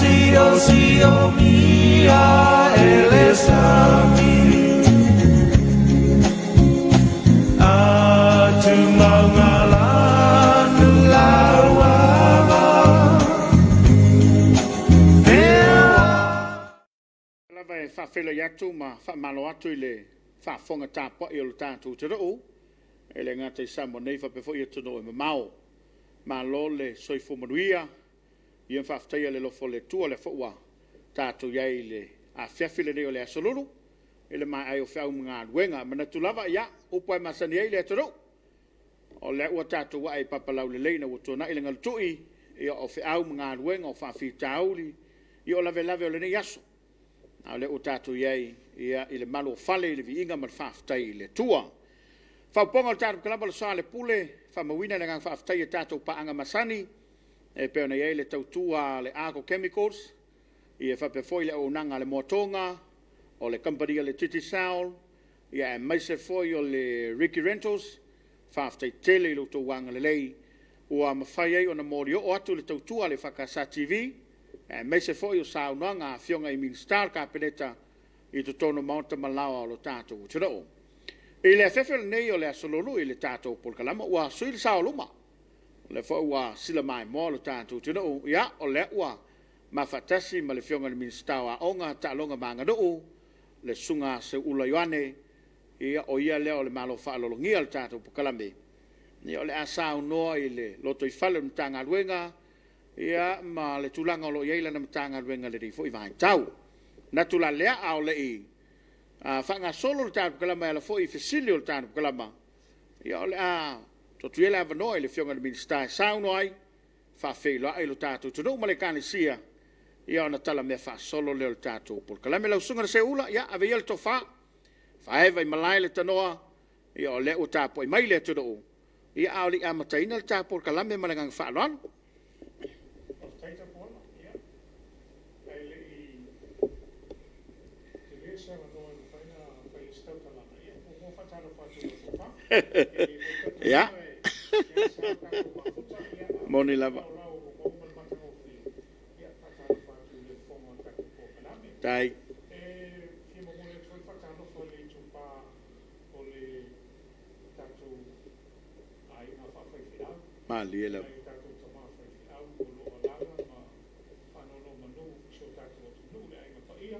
Siosiosimia e le sami. Atu maunga lanu Lava e faafeiloai atu ma faamalo atu i le faafofoga tapuai o le tatou atunuu, e le gata i Samoa nei faapea foi atunuu e mamao. Malo le soifua manuia, ia faafetaia le alofa o le Atua o lea foi ua tatou i ai i le afiafi lenei o le Aso Lulu i le maea ai o feau ma galuega. E manatu lava, ia, o upu lava e masani ai le atunuu, o lea ua tatou ae i papa laulelei ina ua tuanai le galutui, ia o feau ma galuega, o faafitauli, ia o lavelave o lenei aso, a o lea ua tatou i ai i le malu o fale i le viiga ma le faafetai i le Atua. Faaopoopoga o le tatou Kalama o le Soa o le Pule, e faamauina le agaga faafetai i tatou paaga masani e pei ona i ai le tautua a le ARCO Chemicals, ia faapea foi le auaunaga a le Moa Toga, o le Kamupani a le Digicel, aemaise foi o le Ricky Rentals. Faafetai tele i lo outou agalelei ua mafai ai ona molioo atu le tautua a le EFKS TV, aemaise foi o saunoaga a Afioga i Minisita o le Kapeneta i totonu o maota ma laoa o le tatou atunuu. I le afiafi lenei o le Aso Lulu i le tatou Polokalama ua sui le sao o luma, o lea foi ua sila maimoa le tatou atunuu, ia o lea ua mafaatasi ma le Afioga i le Minisita o Aoga, Taaloga ma Aganuu, le Susuga Seuula Ioane, ia o ia lea o le malo faaaloalogia o le tatou Polokalame, ia o le a saunoa i le lotoifale o le Matagaluega ma le tulaga o lo o i ai lana Matagaluega i lenei foi vaitau. E manatu la lea a o le i faagasolo le tatou Polokalame e ala foi i fesili o le tatou Polokalama, ia o le a tuu atu ia le avanoa i le Afioga i le Minisita e saunoa ai, faafeiloai lo tatou atunuu ma le Ekalesia, ia ona talamea faasolo lea o le tatou Polokalame. Lau Susuga i le Seuula, ia ave ia le tofa, faaeva i malae le tanoa, ia o lea ua tapuai mai le atunuu, a o le i amataina le ta Polokalame ma le agaga faaaloalo. Faafetai Tapuala, ae le i tele se avanoa e mafai ona fai ai se tautalaga, ia e muamua faatalofa atu i lau tofa. E Ia, i ai foi le talitonuga e seasea tatou mafuta, a o moni le lava. laolao o mauga ma le matagofie. Ia, e faatalofa atu i le fofoga o le tatou polokalame. Tai. E fia momoli atu foi le faatalofa i le itupa o le tatou aiga faafaifeau, Malie nai lava. o tatou tama faifeau o lo o alaala ma faanonomanu i si o tatou atunuu, le Aiga Paia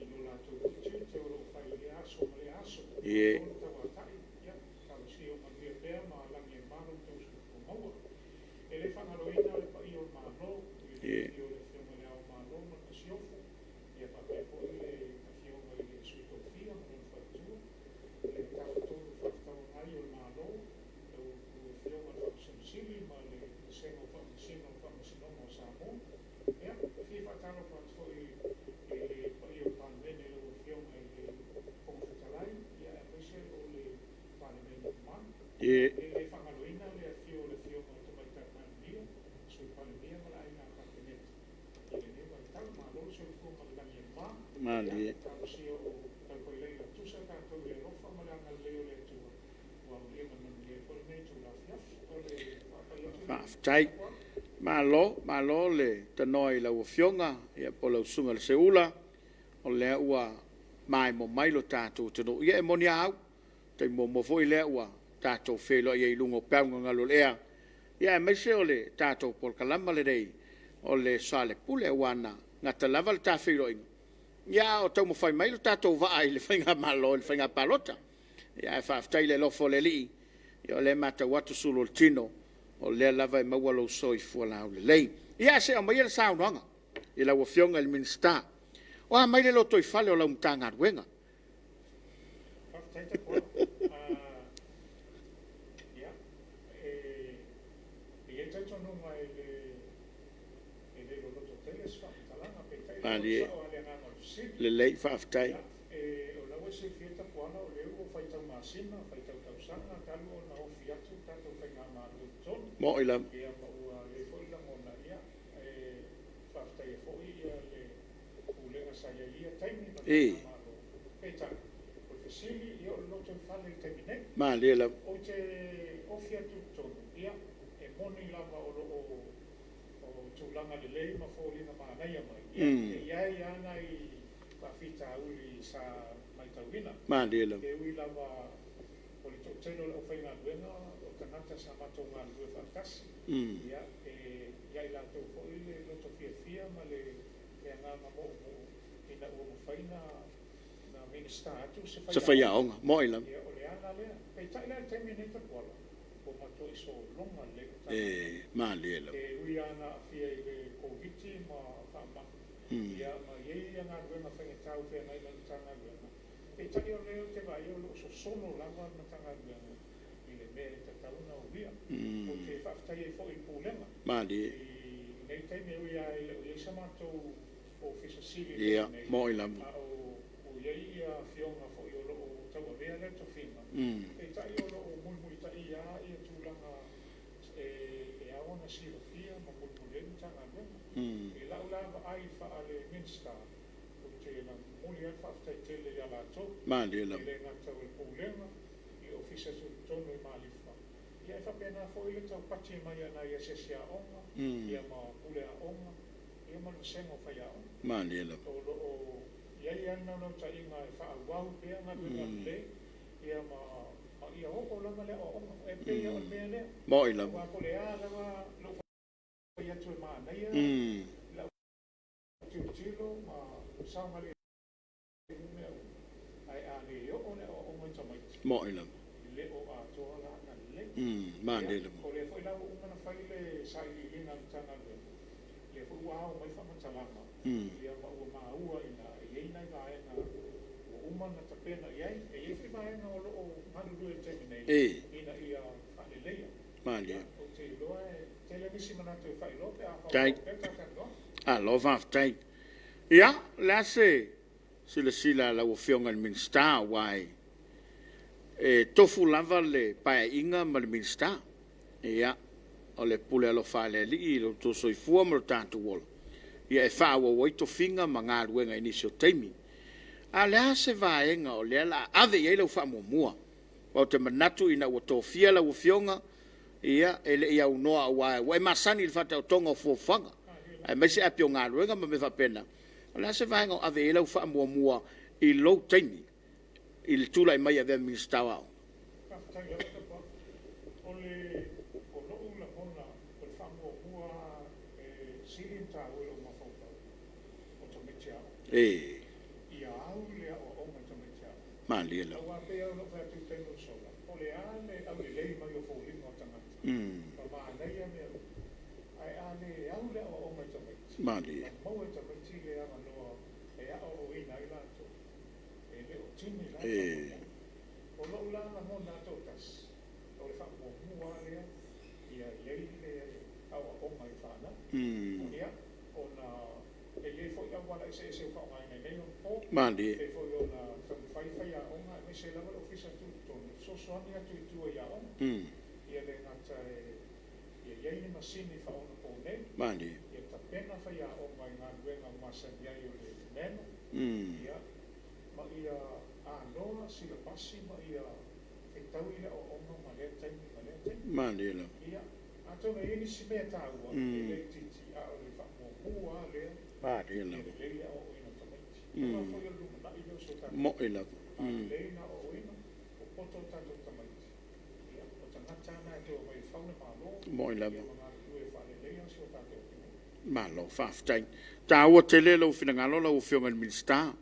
i lo latou tiute o lo o fai i lea aso ma lea aso. Ie. Malo le tauatai, ia talosia ia manuia pea ma lagi e mama lo outou soifua maua. E le faagaloina le paia o le Malo i le afio o le Afioga i Le Ao o le Malo ma le Masiofo, ia faapea foi le Afioga i le Sui Tofia ma lona Faletua, le Tafatolu Fefaatauagai o le Malo, lau Afioga i le Faamasino Sili ma le Vasega o Faamasino o le Faamasinoga o Samoa. Ia, e fia faatalofa atu foi i le paia o le Palemene i lau Afioga i le Fofoga Fetalai, aemaise o le Palemene mamalu. Ie. E le faagaloina le afio o le Afioga i le Tamaitai Palemia, Sui Palemia ma le Aiga Kapeneta i lenei vaitau. Malo le soifua ma le lagi e mama. Ia, Malie. talosia o taufailaila tusa tatou i le alofa ma le agalelei o le Atua ua aulia ma le manuia ai foi lenei itula afiafi. O le faapai atu lena, Faafetai. Tapuala. Malo, malo le tanoa i lau Afioga po o lau Susuga i le Seuula, o lea ua maemo mai lo tatou atunuu. Ia e moni a au, o le taimi muamua foi lea ua tatou feiloai ai i luga o peau galu o le ea, aemaise o le tatou polokalama lenei o le Soa o le Pule, aua na gata lava le ta feiloaiga, a o taumafai mai lo tatou vaa i le faigamalo i le faiga palota. Ae faafetai i le alofa o le Alii, o lea e matau atu sulu o le tino, o lea lava e maua lou soifua laulelei. Ia ae se i aumaia le saunoaga i lau Afioga i le Minisita. O a mai le lotoifale o lau Matagaluega? Faafetai Tapuala. Ia, e i ai le talitonuga e le loloto tele se faamatalaga, peitai o lea ua Malie. sao lava i le agaga o le fesili. Lelei, faafetai. Ia, o la ua e silafia Tapuala, o lea ua faitau masina, faitau tausaga talu ona ofi atu le tatou faigamalo i totonu. Moi lava. Ia, ma ua i ai foi lagona, ia, e faafetaia foi le pulega sa i ai i ia taimi ma le faigamalo. Peitai, o le fesili, ia o le lotoifale i le taimi nei. Malie lava. Ou te ofi atu i totonu, ia, e moni lava o lo o tulai tulaga lelei ma foliga manaia mai, ia, e i ai lava nai faafitauli sa matauina. Malie lava. E ui lava o le toatele o le aufaigaluega o tagata sa matou galulue faatasi, ia, e i ai latou foi le loto fiafia ma le agaga moomoo ina ua mafai na Minisita atu se Se faiaoga. Mo'i lava. Ia, o le ala lea. Peitai la i le taimi lenei Tapuala, ua matuai sologa lelei le Matagaluega. E malie lava. E ui lava na aafia i le Koviti ma faamai, ia ma i ai galuega faigata ua feagai ma le Matagaluega, peitai o lea ou te vaai o lo o sosolo lava le Matagaluega i le mea e tatau ona uia. Ou te faafetai ai foi i le Pulega Malie. i lenei taimi, e ui lava e le o i ai sa matou Ofisa Sili i le Ia, taimi nei, mo'i lava. a o i ai afioga foi o lo o tauavea lea tofiga, peitai o lo o mulimulitai lava tulaga e ao ona silafia ma mulimuli ai le Matagaluega. I lau la vaai faale-Minisita, ou te momoli lava le faafetai tele ia latou, Malie e lava. le gata o le Pulega i Ofisa Tutotonu i Malifa, ia e faapena foi le taupati mai a nai asiasi aoga, ia ma pule aoga, ia ma le vasega o faiaoga. Malie lava. O lo o i ai lava le naunautaiga e faaauau pea galuega lelei, ia ma ia oo lava le aoaoga. E pei o le mea lea. Mo'i lava. Aua po o le a lava lou fai atu e manaia lau tilotilo ma saogalemu mea uma, ae a le oo le aoaoga i tamaiti, Mo'i lava. e le o atoa la na lelei. Malie Ia, lava. o lea foi la ua uma ona fai le sailiiliga a le Matagaluega, lea foi ua ao mai faamatalaga, ia ma ua maua ina e i ai nai vaega ua uma ona tapena i ai, e i ai foi vaega o lo o galulue i le taimi nei ina ia faaleleia. Malie. Ia, ou te iloa e tele nisi manatu e faailoa pe a Tai. faaauau pea ta talanoaga. Alo faafetai. Ia, o le a se silasila a lau Afioga i le Minisita, aua e tofu lava le Paeaiga ma le Minisita. Ia, o le pule alofa a le Alii i lo outou soifua ma lo tatou ola, ia e faaauau ai tofiga ma galuega i nisi o taimi. A o le a se vaega o lea o le a ave i ai lau faamuamua? Aua ou te manatu ina ua tofia lau Afioga, ia e le i aunoa aua ua e masani i le faataotoga o fuafuaga, aemaise api o galuega ma mea faapena. O le a se vaega o ave i ai lau faamuamua i lou taimi i le tulai mai e avea ma Minisita o Aoga? Faafetai lava Tapuala. O lou lagona, o le faamuamua lava e sili ona taua i lou mafaufau, o tamaiti aoga. Ia au le aoaoga i tamaiti aoga. Malie lava. Aua e pei lava ona ou fai atu i le taimi ua sola, po o le a le aulelei mai o foliga o tagata, ma manaia mea uma, ae a le au le aoaoga i tamaiti, Malie. ma maua e tamaiti le avanoa e aoaoina ai latou, e le o tini la le faamoemoe. O lou la lagona lava toatasi, o le faamuamua lava lea, ia i ai le aoaoga i fanau. Ia, ona e i ai foi auala eseese ua faaaogaina i nei ona po, Malie. pei foi ona taumafai faiaoga, aemaise lava le Ofisa Tutotonu, e fesoasoani atu i tua i aoga. Ia le gata e ia i ai ni masini faaonaponei, Malie. ia tapena faiaoga i galuega ua masani ai o le memo, ia, ma ia anoa silapasi ma ia fetaui le aoaoga ma lea taimi ma lea taimi. Malie lava. Ia, atonu e i ai nisi mea taua, e le itiiti, a o le faamuamua lava lea, Malie ia lava. lelei le aoaoina o tamaiti. Aua foi o le lumanai lea o si o tatou Mo'i lava. A lelei ona aoaoina, popoto o tatou tamaiti, ia, o tagata lava na e toe omai e fau le Malo, Mo'i lava. ia ma galulue e faaleleia si o tatou atunuu. Malo, faafetai. Taua tele lou finagalo lau Afioga i le Minisita,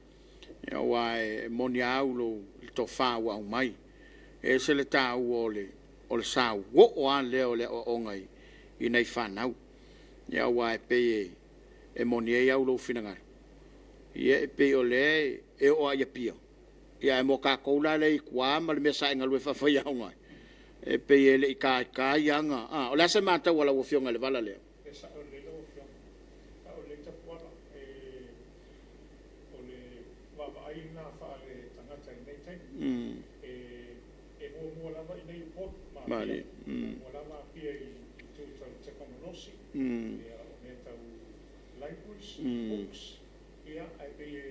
aua e moni lava au i le tofa ua aumai. E ese le taua o le sauoo lava lea o le aoaoga i nai fanau. Ia, aua e pei e moni ai au i lou finagalo, ia e pei o lea e oo lava i Apia, ae mo tatou la lea i tua ma le mea sa e galue faafaiaoga ai, e pei e le i taitai lava ona... O le a se matau a lau Afioga i le vala lea? E sao lelei lau Afioga, sao lelei Tapuala. O le vaavaai lena faale-tagata i lenei taimi. E muamua lava i inei i Upolu ma Apia. Malie. Muamua lava Apia i itu tau tekonolosi, ia, o mea tau libraries, books, ia, ae pei e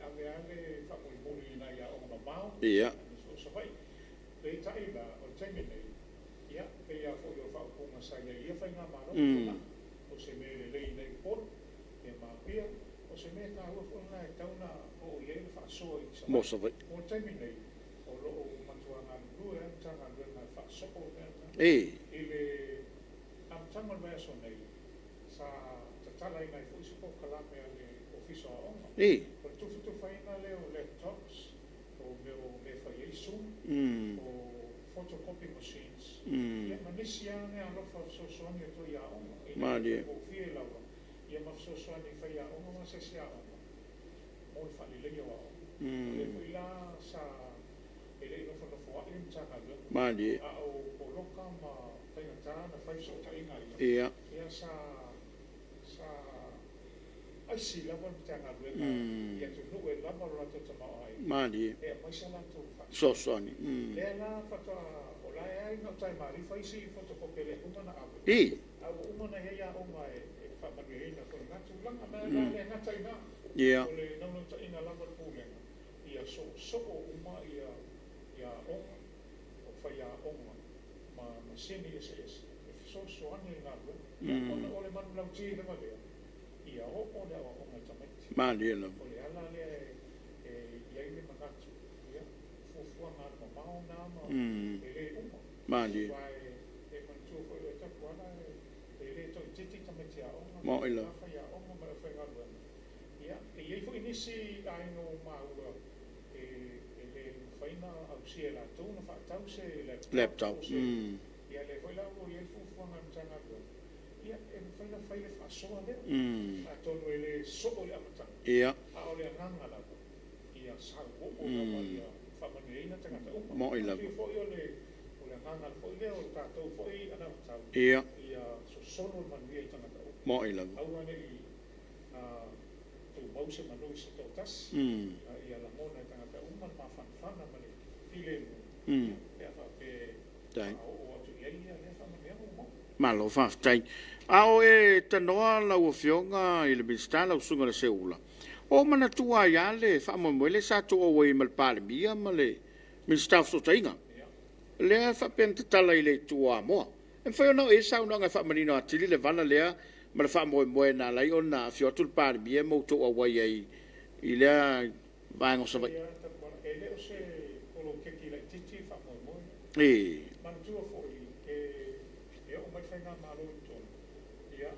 ave lava le faamulimuli i nai aoga mamao, aemaise foi o Savaii. Peitai la, o le taimi nei, ia, pei lava foi o le faaupuga sa i ai i ia faigamalo ua tuanai, o se mea lelei ina faasoa i Mo Savaii. Savaii. Mo le taimi nei, o lo o matua galulue lava le Matagaluega e faasoo mea na. I le amataga o le vaiaso nei, sa tatalaina ai foi se polokalame a le Ofisa o Aoga. O le tufatufaina lea o laptops, o mea o mea e fai ai Zoom, o photocopy machines, ia ma nisi lava meaalofa fesoasoani atu ai i aoga, ina ia faigofie lava ia ma fesoasoani i faiaoga ma asiasi aoga mo le faaleleia o aoga. O lea foi la sa e le i nofonofoa'i le Matagaluega, a o poloka ma faigata ona fai fesootaiga ia, ia sa sa aisi lava le Matagaluega i atunuu e lava lo latou tamaoaiga e aumai sa latou Fesoasoani. Lea la faatoa o la e lava i gauta e Malifa isi photocopy e le i uma ona ave, a ua uma ona i ai aoga e faamanuiaina foi i lena tulaga. Ma e le gata i ina, o le naunautaiga lava o le Pulega, ia soosoo uma ia aoga, o faiaoga ma masini eseese e fesoasoani i galuega, ona o le manulauti lava lea, ia oo le aoaoga i tamaiti. Malie lava. O le ala lea e i ai le manatu, ia, fuafuaga alumamao na ma e le uma. Malie. Aua e manatua foi oe Tapuala, e le toaitiiti tamaiti aoga, Maoi faapena lava. faiaoga ma le aufaigaluega. Ia, e i ai foi nisi aiga ua maua e le mafai ona ausia e latou ona faatau se laptop Laptop. po o se ia lea foi la ua i ai le fuafuaga a le Matagaluega, ia, e mafai ona fai le faasoa lea. Atonu e le soo i le amataga, a o le agaga lava, ia sau oo lava ia faamanuiaina tagata uma. Maoi lava. Manatua foi o le o le agaga foi lea o le tatou foi anavatau, ia sosolo le manuia i tagata uma. Maoi lava. Aua ne i tumau se manu i se toatasi, a ia lagona e tagata uma le mafanafana ma le filemu, ia, pe a faapea e faaoo atu i ai lea faamanuiaga ua maua. Malo faafetai. A o e tanoa lau Afioga i le Minisita lau Susuga i le Seuula, ua ou manatua ai lava le faamoemoe lea sa outou auai ai ma le Palemia ma le Minisita o Fesootaiga, lea e faapea na tatala i le itu o Amoa. E mafai ona oo i ai se saunoaga e faamanino atili le vala lea ma le faamoemoe na ala ai ona afio atu le Palemia ma outou auai ai i lea vaega o Savaii. Ia Tapuala, e le o se poloketi laitiiti le faamoemoe. Manatua foi e oo mai le faigamalo i totonu, ia,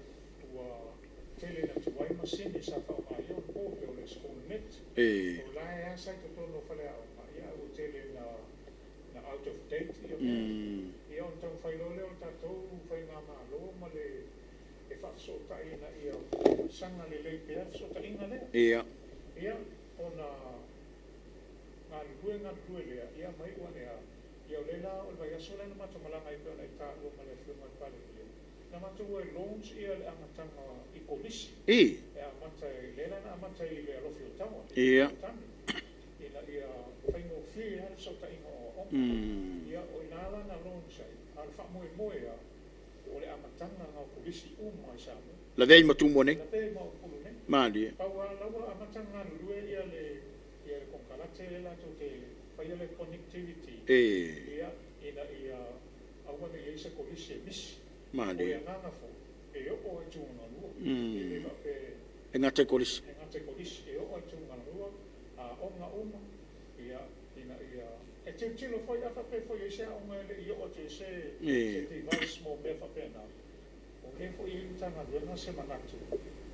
ua tele ina tuai masini sa faaaoga i ia ona po pei o le SchoolNet. O la e lava sa i totonu o faleaoga, ia ae ua tele ina out of date ia mea. Ia ona taumafai loa lea o le tatou faigamalo ma le e faafesootai ina ia saga lelei pea le fesootaiga lea. Ia, ona galulue galulue lea, ia ma iu ane lava, ia o lea la o le vaiaso lea na matou malaga ai pei ona e taua ma le Afioga i le Palemia, na matou o e launch le amataga i Kolisi. E amata i, lea la na amata i le alofi o Tawa, i Fesootani, ina ia faigofie lava le fesootaiga o aoaoga. Ia, o i ina la na launch ai, a o le faamoemoe lava, o le amataga lena o Kolisi uma i Samoa. Lavea ai ma Tumua nei. Lavea ai ma Upolu nei. Malie. Pau lava la ua amata ona galulue le ia le konekarate lea latou te faia le connectivity ia ina ia aua ne i i ai se kolisi e misi. O le agaga foi e oo lava i Tulagalua. E le faapea E gata i kolisi. E gata i kolisi, e oo lava i Tulagalua, aoga uma ia ina ia e tilotilo foi a faapea foi e i ai se aoga e le i oo atu i ai se device mo mea faapena. O lea foi e i ai le Matagaluega se manatu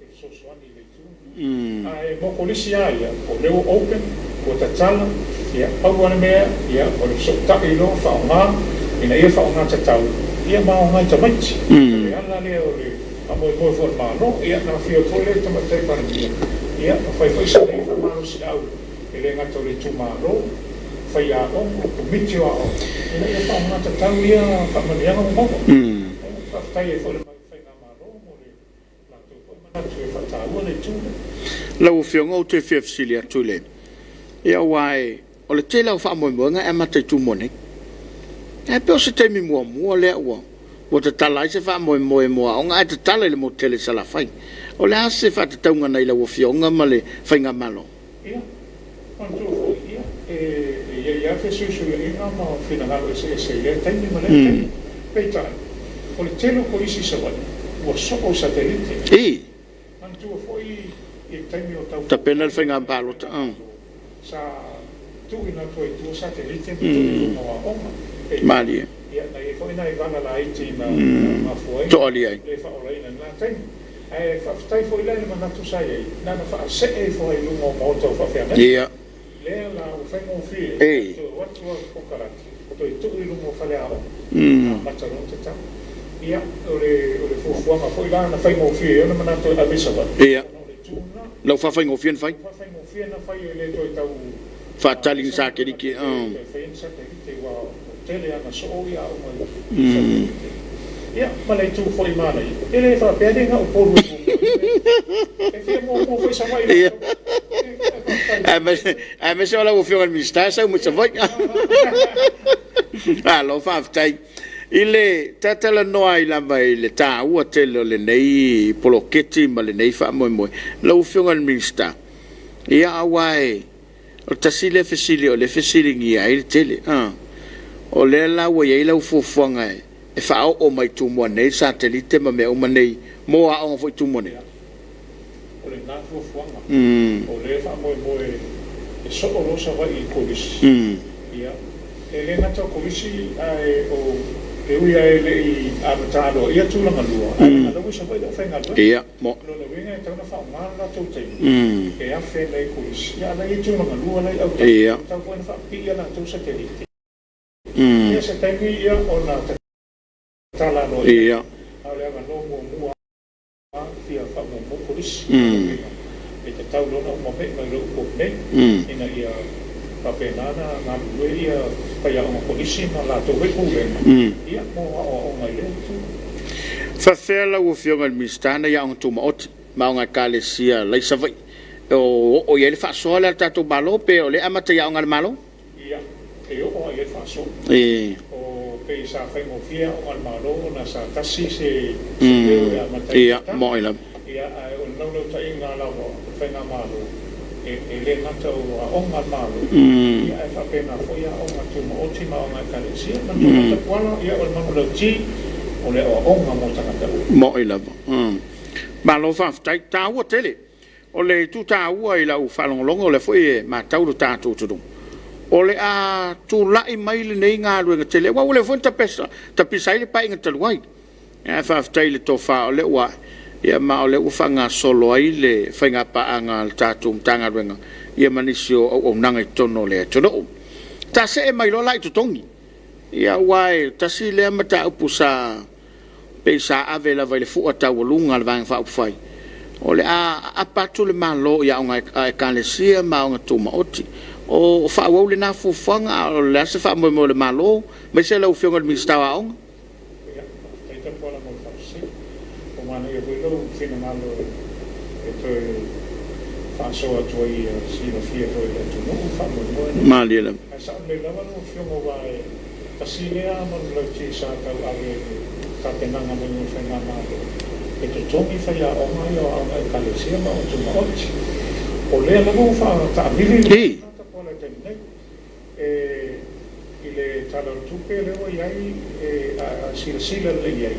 e fesoasoani i le itu lena. Ae mo kolisi lava ia, o lea ua open, ua tatala, ia, pau lava le mea, ia, o le fesootai loa, faaaoga, ina ia faaaoga tatau, ia ma aoga i tamaiti. O le ala lea o le faamoemoe foi o le Malo, ia, na afio atu foi le Tamaitai Palemia, ia, ma fai foi sana ia faamalosiau, e le gata o le itumalo, faiaoga, Komiti o Aoga, ina ia faaaoga tatau ia faamanuiaga ua maua. Faafetai ai foi i le Faigamalo mo le latou foi manatu e faataua le itu lea. Lau Afioga ou te fia fesili atu i le, ia aua o le tele lava o faamoemoega e amata i Tumua nei. Ae pei o se taimi muamua lea ua tatala ai se faamoemoe mo aoga ae tatala i le motu tele i Salafai. O le a se faatatauga nai lau Afioga ma le Faigamalo? Ia, manatua foi, ia, e i ai lava fesuisuiaiga ma finagalo eseese i lea taimi ma lea taimi. Peitai, o le tele o kolisi i Savaii, ua soo i satelite. Manatua foi i le taimi o tau Tapena le faufau faiga le palota. Faigamalo, Sa tuuina atu ai i tua satelite ma tuu i luga o aoga. Peitai, Malie. ia, na i ai foi nai vala laiti na mafua ai ona Toalia ai. le faaolaina i lena taimi. Ae faafetai foi la i le manatu sa i ai, na ona faasee ifo lava i luga o maota o faafeagaiga. Lea la ua faigofie ai ona toe o atu lava le kokarati toe tuu i luga o faleaoga, amata loa ona tatala. Ia, o le o le fuafuaga foi la na faigofie ai ona manatu e ave i Savaii, ona o le itu lena. La ua faafaigofie ona fai. Ua faafaigofie ona fai e le toe tau Faatali ni ese ni satelite. kokarati, e le toe faia ni satelite aua ua tele lava ina soo aoga i satelite. Ia, ma le itu foi manaia, e le faapea le na o Upolu e muamua ai le mea. E fia muamua foi Savaii latou. E faafetai. Aemaise o lau Afioga i le Minisita e sau mai Savaii. Malo faafetai. I le talatalanoa ai lava i le taua tele o lenei poloketi ma lenei faamoemoe, lau Afioga i le Minisita, ia aua o le tasi lea fesili o lea e fesiligia ai le tele, o lea la ua i ai lau fuafuaga e faaoo mai i Tumua nei le satelite ma mea uma nei mo aoga foi i Tumua nei? Ia, o lena fuafuaga, o lea e faamoemoe e soo loa Savaii i Kolisi. Ia, e le gata o Kolisi ae o, e ui lava e le i amata aloaia Tulagalua, ae leaga o la ua i Savaii le aufaigaluega. Ia, mo. O lona uiga e tatau ona faaaoga le latou taimi e afe mai ai i Kolisi, a o la e i ai Tulagalua la e i autafa, e tatau foi ona faapipii a latou satelite. Ia se taimi ia ona tatala aloaia lea, a o le avanoa muamua lava fia faamuamua Kolisi. O lona uiga e tatau loa ona ou mamee mai loa i Upolu nei ina ia faapena ona galulue ia faiaoga Kolisi ma latou foi pulega ia mo aoaoga i lea itu. Faafefea lau Afioga i le Minisita nai aoga tumaoti ma aoga ekalesia la i Savaii, o oo i ai le faasoa lea a le tatou Malo pe o lea e amata i aoga a le Malo? Ia, e oo lava i ai le faasoa. O pei sa faigofie aoga a le Malo ona sa tasi se leo e amata ai le Ia, tala. moe lava. Ia, ae o le naulautaiga lava o le Faigamalo, e le gata o aoga a le Malo, ia ae faapena foi aoga tumaoti ma aoga a Ekalesia. Manatua foi Tapuala, ia o le manulauti, o le aoaoga mo tagata uma. Moe lava. Malo faafetai. Taua tele. O le itu taua i lau faalogologo, o lea foi e matau lo tatou atunuu, o le a tulai mai lenei galuega tele, aua ua leva foi ona tapisa ai le Paeaiga talu ai. Ae faafetai i le tofa o lea ua ae, ia ma o lea ua faagasolo ai le faigapaaga a le tatou Matagaluega ia ma nisi o auaunaga i totonu o le atunuu. Ta see mai loa la i totogi, ia aua e tasi lea mataupu sa pei sa ave lava i le fua taualuga a le Vaega Faaupufai, o le a aapa atu le Malo i aoga a Ekalesia ma aoga tumaoti. O faaauau lena fuafuaga a o le a se faamoemoe o le Malo aemaise lau Afioga i le Minisita o Aoga? Ia, faafetai Tapuala mo le faafesili. Ua manaia foi lou finagalo e toe faasoa atu ai ia silafia foi e le atunuu le faamoemoe lea. Malie lava. Ae sao lelei lava lau Afioga aua e tasi lea manulauti sa tauave e le tapenaga mai o le Faigamalo e totogi faiaoga ia o aoga Ekalesia ma aoga tumaoti. O lea lava ua faataamili le mea lena Tapuala i le taimi nei. I le Tala o le Tupe lea ua i ai, a silasila lelei i ai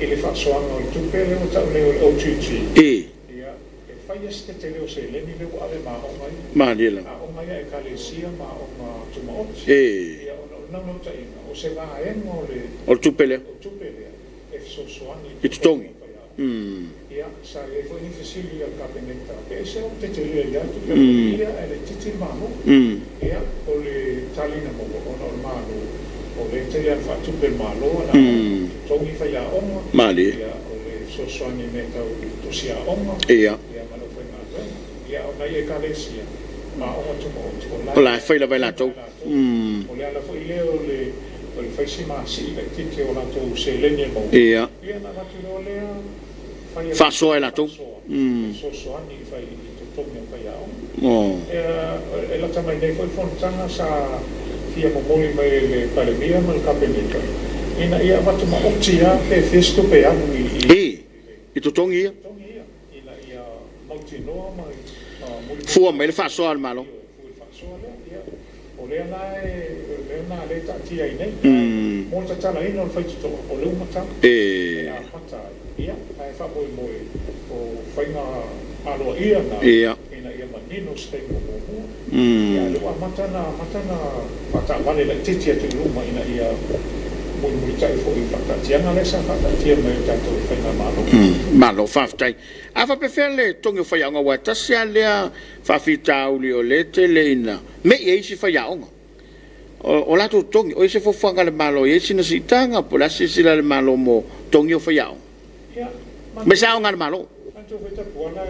i le faasoaga o le tupe lea ua tau nei o le OGG, ia, e fai lava si tetele o seleni lea ua ave ma aoga ia, Malie lava. aoga ia a Ekalesia ma aoga tumaoti. Ia, ona o le naunautaiga, o se vaega o le O le tupe lea. o tupe lea e fesoasoani I i totogi. totogi o faiaoga. Ia, sa i ai foi ni fesili a le Kapeneta, pe aisea ua tetele ai lava tupe a le ia ae laitiiti le Malo. Ia, o le tali na maua, ona o le Malo, o lea e tele lava ina faatupe e le Malo ana aoga, totogi faiaoga, Malie. ia, o le fesoasoani i mea tau tusi aoga, ia ma le aufaigaluega. Ia, a o nai Ekalesia ma aoga tumaoti, o la O la e fai lava e latou. e latou. O le ala foi lea o le fai si masii laitiiti o latou seleni e maua, ia ona avatu loa lea fai e Faasoa latou e latou. faasoa e fesoasoani i fai i totogi o faiaoga. E lata mai nei foi le fonotaga sa fia momoli mai e le Palemia ma le Kapeneta ina ia avatu maoti lava pe fia se tupe alu i I totogi ia. totogi ia ina ia mautinoa ma Fua mai mulimuli le faasoa a le Malo. Ioe, fua i le faasoa lea. Ia, o lea la e, o lea na lea e taatia ai nei. Ae mo le tatalaina o le faitotoa, o lea ua matala e amata ai. Ia, ae faamoemoe o faiga aloaia na ina ia manino. manino i se taimi o muamua. Ia, a o lea ua amata ona amata ona faataavale laitiiti atu i luma ina ia mulimulitai foi i faataatiaga lea sa faataatia mai e le tatou Faigamalo. Malo faafetai. A faapefea le togi o faiaoga aua e tasi lava lea faafitauli o lea e tele ina me'i ai isi faiaoga. O latou togi, o i ai se fuafuaga a le Malo e i ai sina siitaga po o le a se silasila a le Malo mo togi o faiaoga? Ia, Aemaise lava aoga a le Malo. Manatua foi Tapuala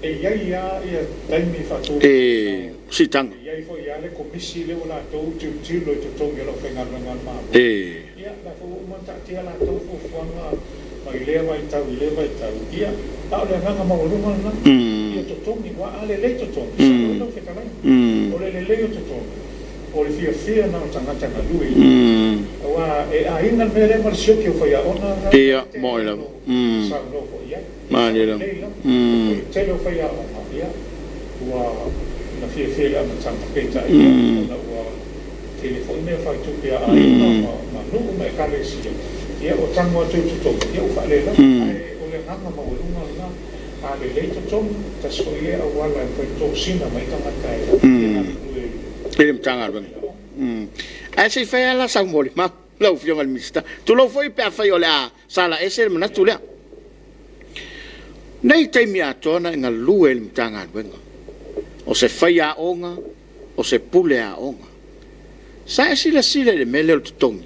e i ai lava taimi faatulaga E siitaga. E i ai foi lava le komisi lea ua latou tilotilo i totogi o le aufaigaluega a le Malo. Ia, o la foi ua uma ona taatia a latou fuafuaga mai lea vaitau i lea vaitau. Ia, a o le agaga maualuga lena, ia totogi, aua a lelei totogi, e sao ai lau fetalaiga. O le lelei o totogi, o le fiafia lena o tagata galue i i. Aua e aiga le mea lea ma le sioki o faiaoga na Ia, e te moe lava. Saunoa foi i ai. E sao Malie lava. lelei lava. O le tele o faiaoga, ia, ua na fiafia i le amataga, peitai, ia, ona ua tele foi mea faatupe a aiga ma nuu ma ekalesia, ia ua tago atu i totogi, ia ua faalelava. Ae o le agaga maualuga lena, a lelei totogi, tasi foi lea auala e mafai ona tosina mai tagata e fia galulue I le Matagaluega. i aoga. Ae se i fai lava la sau molimau lau Afioga i le Minisita. Tulou foi pe afai o le a sala ese le manatu lea. Nei taimi atoa na e galue ai i le Matagaluega, o se faiaoga, o se pule aoga. Sa e silasila i le mea lea o le totogi?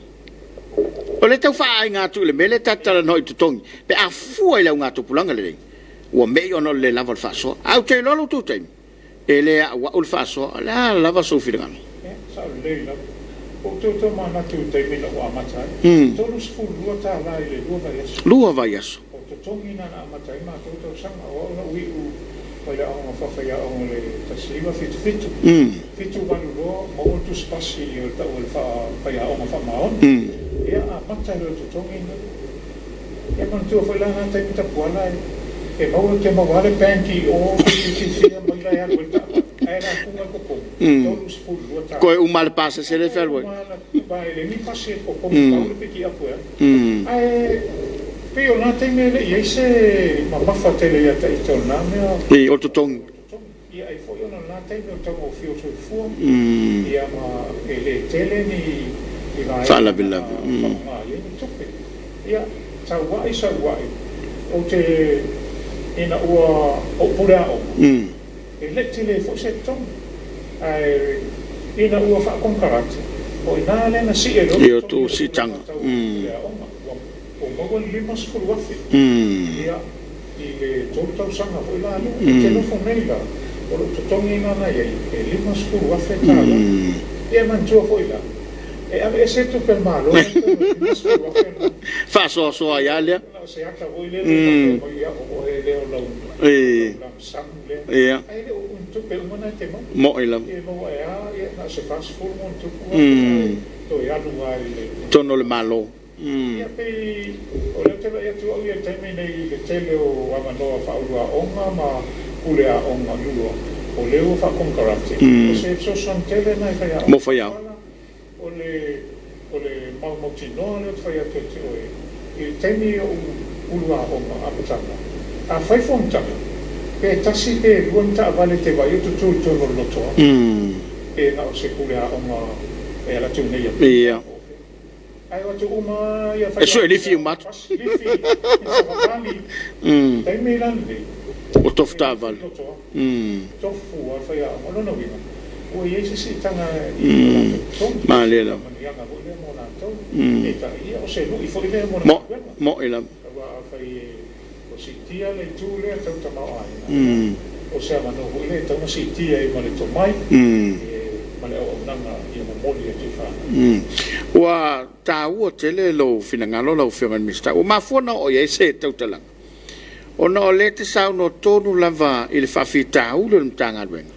O lea e tau faaaiga atu i le mea lea ta te talanoa i totogi, pe a fua i le augatupulaga lenei, ua me'i ona o le le lava o le faasoa. Ae ou te iloa lo outou taimi, e le auau le faasoa. O le a lava sou finagalo? Ia, sao lelei lava. Ua ou toe tomanatu i le taimi na ou amata ai, e $32 i le 2 vaiaso. 2 vaiaso. O totogi na na amata ai matou tausaga. O au na ou iu mai le aoga faafaiaoga i le 1977, 78 loa maua le tusipasi o le tau o le faiaoga faamaoni. Ia, amata ai loa i le totogi lena. Ia manatua foi la na taimi Tapuala e maua e te maua lava le bank i o fiafia mai la e alu ai le taavale, ae lafuga i totogi, $32. Toe uma lava le pasese lea e fealuai. Uma lava, e leai ni pasi e totogi, pau le pikiapu e alu. Ae pei o lena taimi e le i i ai se mamafa tele ia ita o lena mea. I, o le totogi. Ia, ai foi ona o lena taimi o le taugofie o le soifua, ia ma e le tele ni vaega Faalavelave. Faaaoga i ai ni tupe. Ia, saua'i saua'i, ou te ina ua ou pule aoga, e le i tele foi se totogi. Ae ina ua faakonekarate, o i ina lea na sii ai loa I o totogi tou o le pule siitaga. matou pule aoga. Ua maua le $50,000. Ia, i le 3 tausaga foi la lea. Ou te nofo nei la, o lou totogi lena na i ai, e $50,000. Ia e manatua foi la, e aveese le tupe a le Malo lea i totonu o le $50,000 lena. Faasoasoa ai lava lea. Na o se ata foi lele faapea mai, ia, o oe lea o lau lump sum lea. Ae le o ni tupe uma na e te maua. Mo'i lava. E maua e a, ia, na o se $40+ ae toe alu lava i le Totonu o le Malo. Ia pei o lea ou te vaai atu au ia i le taimi nei i le tele o avanoa faauluaoga ma pule aoga lua o lea ua faakonekarate, o se fesoasoani tele lena i faiaoga. Mo faiaoga. Pala, o le o le maumautinoa lea ou te fai atu ia te oe, i le taimi o ou uluaoga amataga, a fai fonotaga, pe tasi pe lua ni taavale e te vaai o tutu i totonu o le lotoa, pe na o se pule aoga e alu atu nei i Apia po o fea. Ae o atu uma ia E sue faiaoga lifi uma atu. pasi lifi, savavali, taimi la lenei, Ua tofu e lifi taavale. lotoa, tofu lava le faiaoga. O lona uiga, ua i ai se siitaga i o latou totogi, o Malie se lava. faamanuiaga foi lea mo latou. Peitai, ia, o se lui foi lea mo le Mo, galuega. mo'i lava. Aua afai ua siitia le itu lea tau tamaoaiga, ia, o se avanoa foi lea e tatau ona siitia ai ma le tomai ma le auaunaga ia momoli atu i fanau. Ua taua tele lou finagalo lau Afioga i le Minisita. Ua mafua ona oo i ai se tautalaga, ona o lea e te saunoa tonu lava i le faafitauli o le Matagaluega,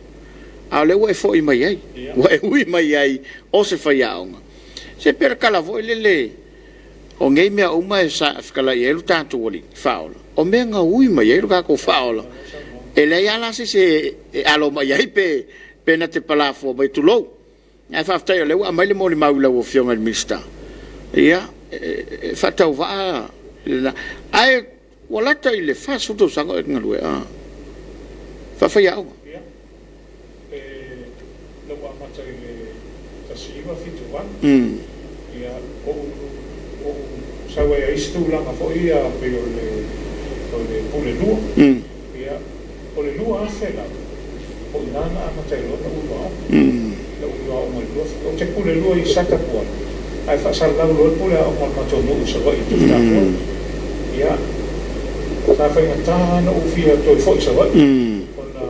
a o lea ua e foi mai ai, ua e ui mai ai o se faiaoga. Se pei o le tala foi lele, o nei mea uma e fetalai i ai lo tatou Alii Faaola, o mea na ui mai ai lo tatou Faaola. E leai lava la se isi e alo mai ai pe na te palafua mai, tulou. Ae faafetai o lea ua aumai le molimau i lau Afioga i le Minisita. Ia, e faatauvaa lena. Ae ua lata i le 40 tausaga o e galue faafaiaoga. amata i le 1978, ia, ou sau ai isi tulaga foi ia pei o le Pule Lua. Ia, o le 2000 lava, o i ina na amata ai loa ona ou alu aoga. Na ou alu aoga i le 2000. Ou te pule lua i Satapuala, ae faasalalau loa le pule aoga a le matou nuu i Savaii i Tufutafoe. Ia, sa faigata lava ona ou fia toe foi i Savaii, ona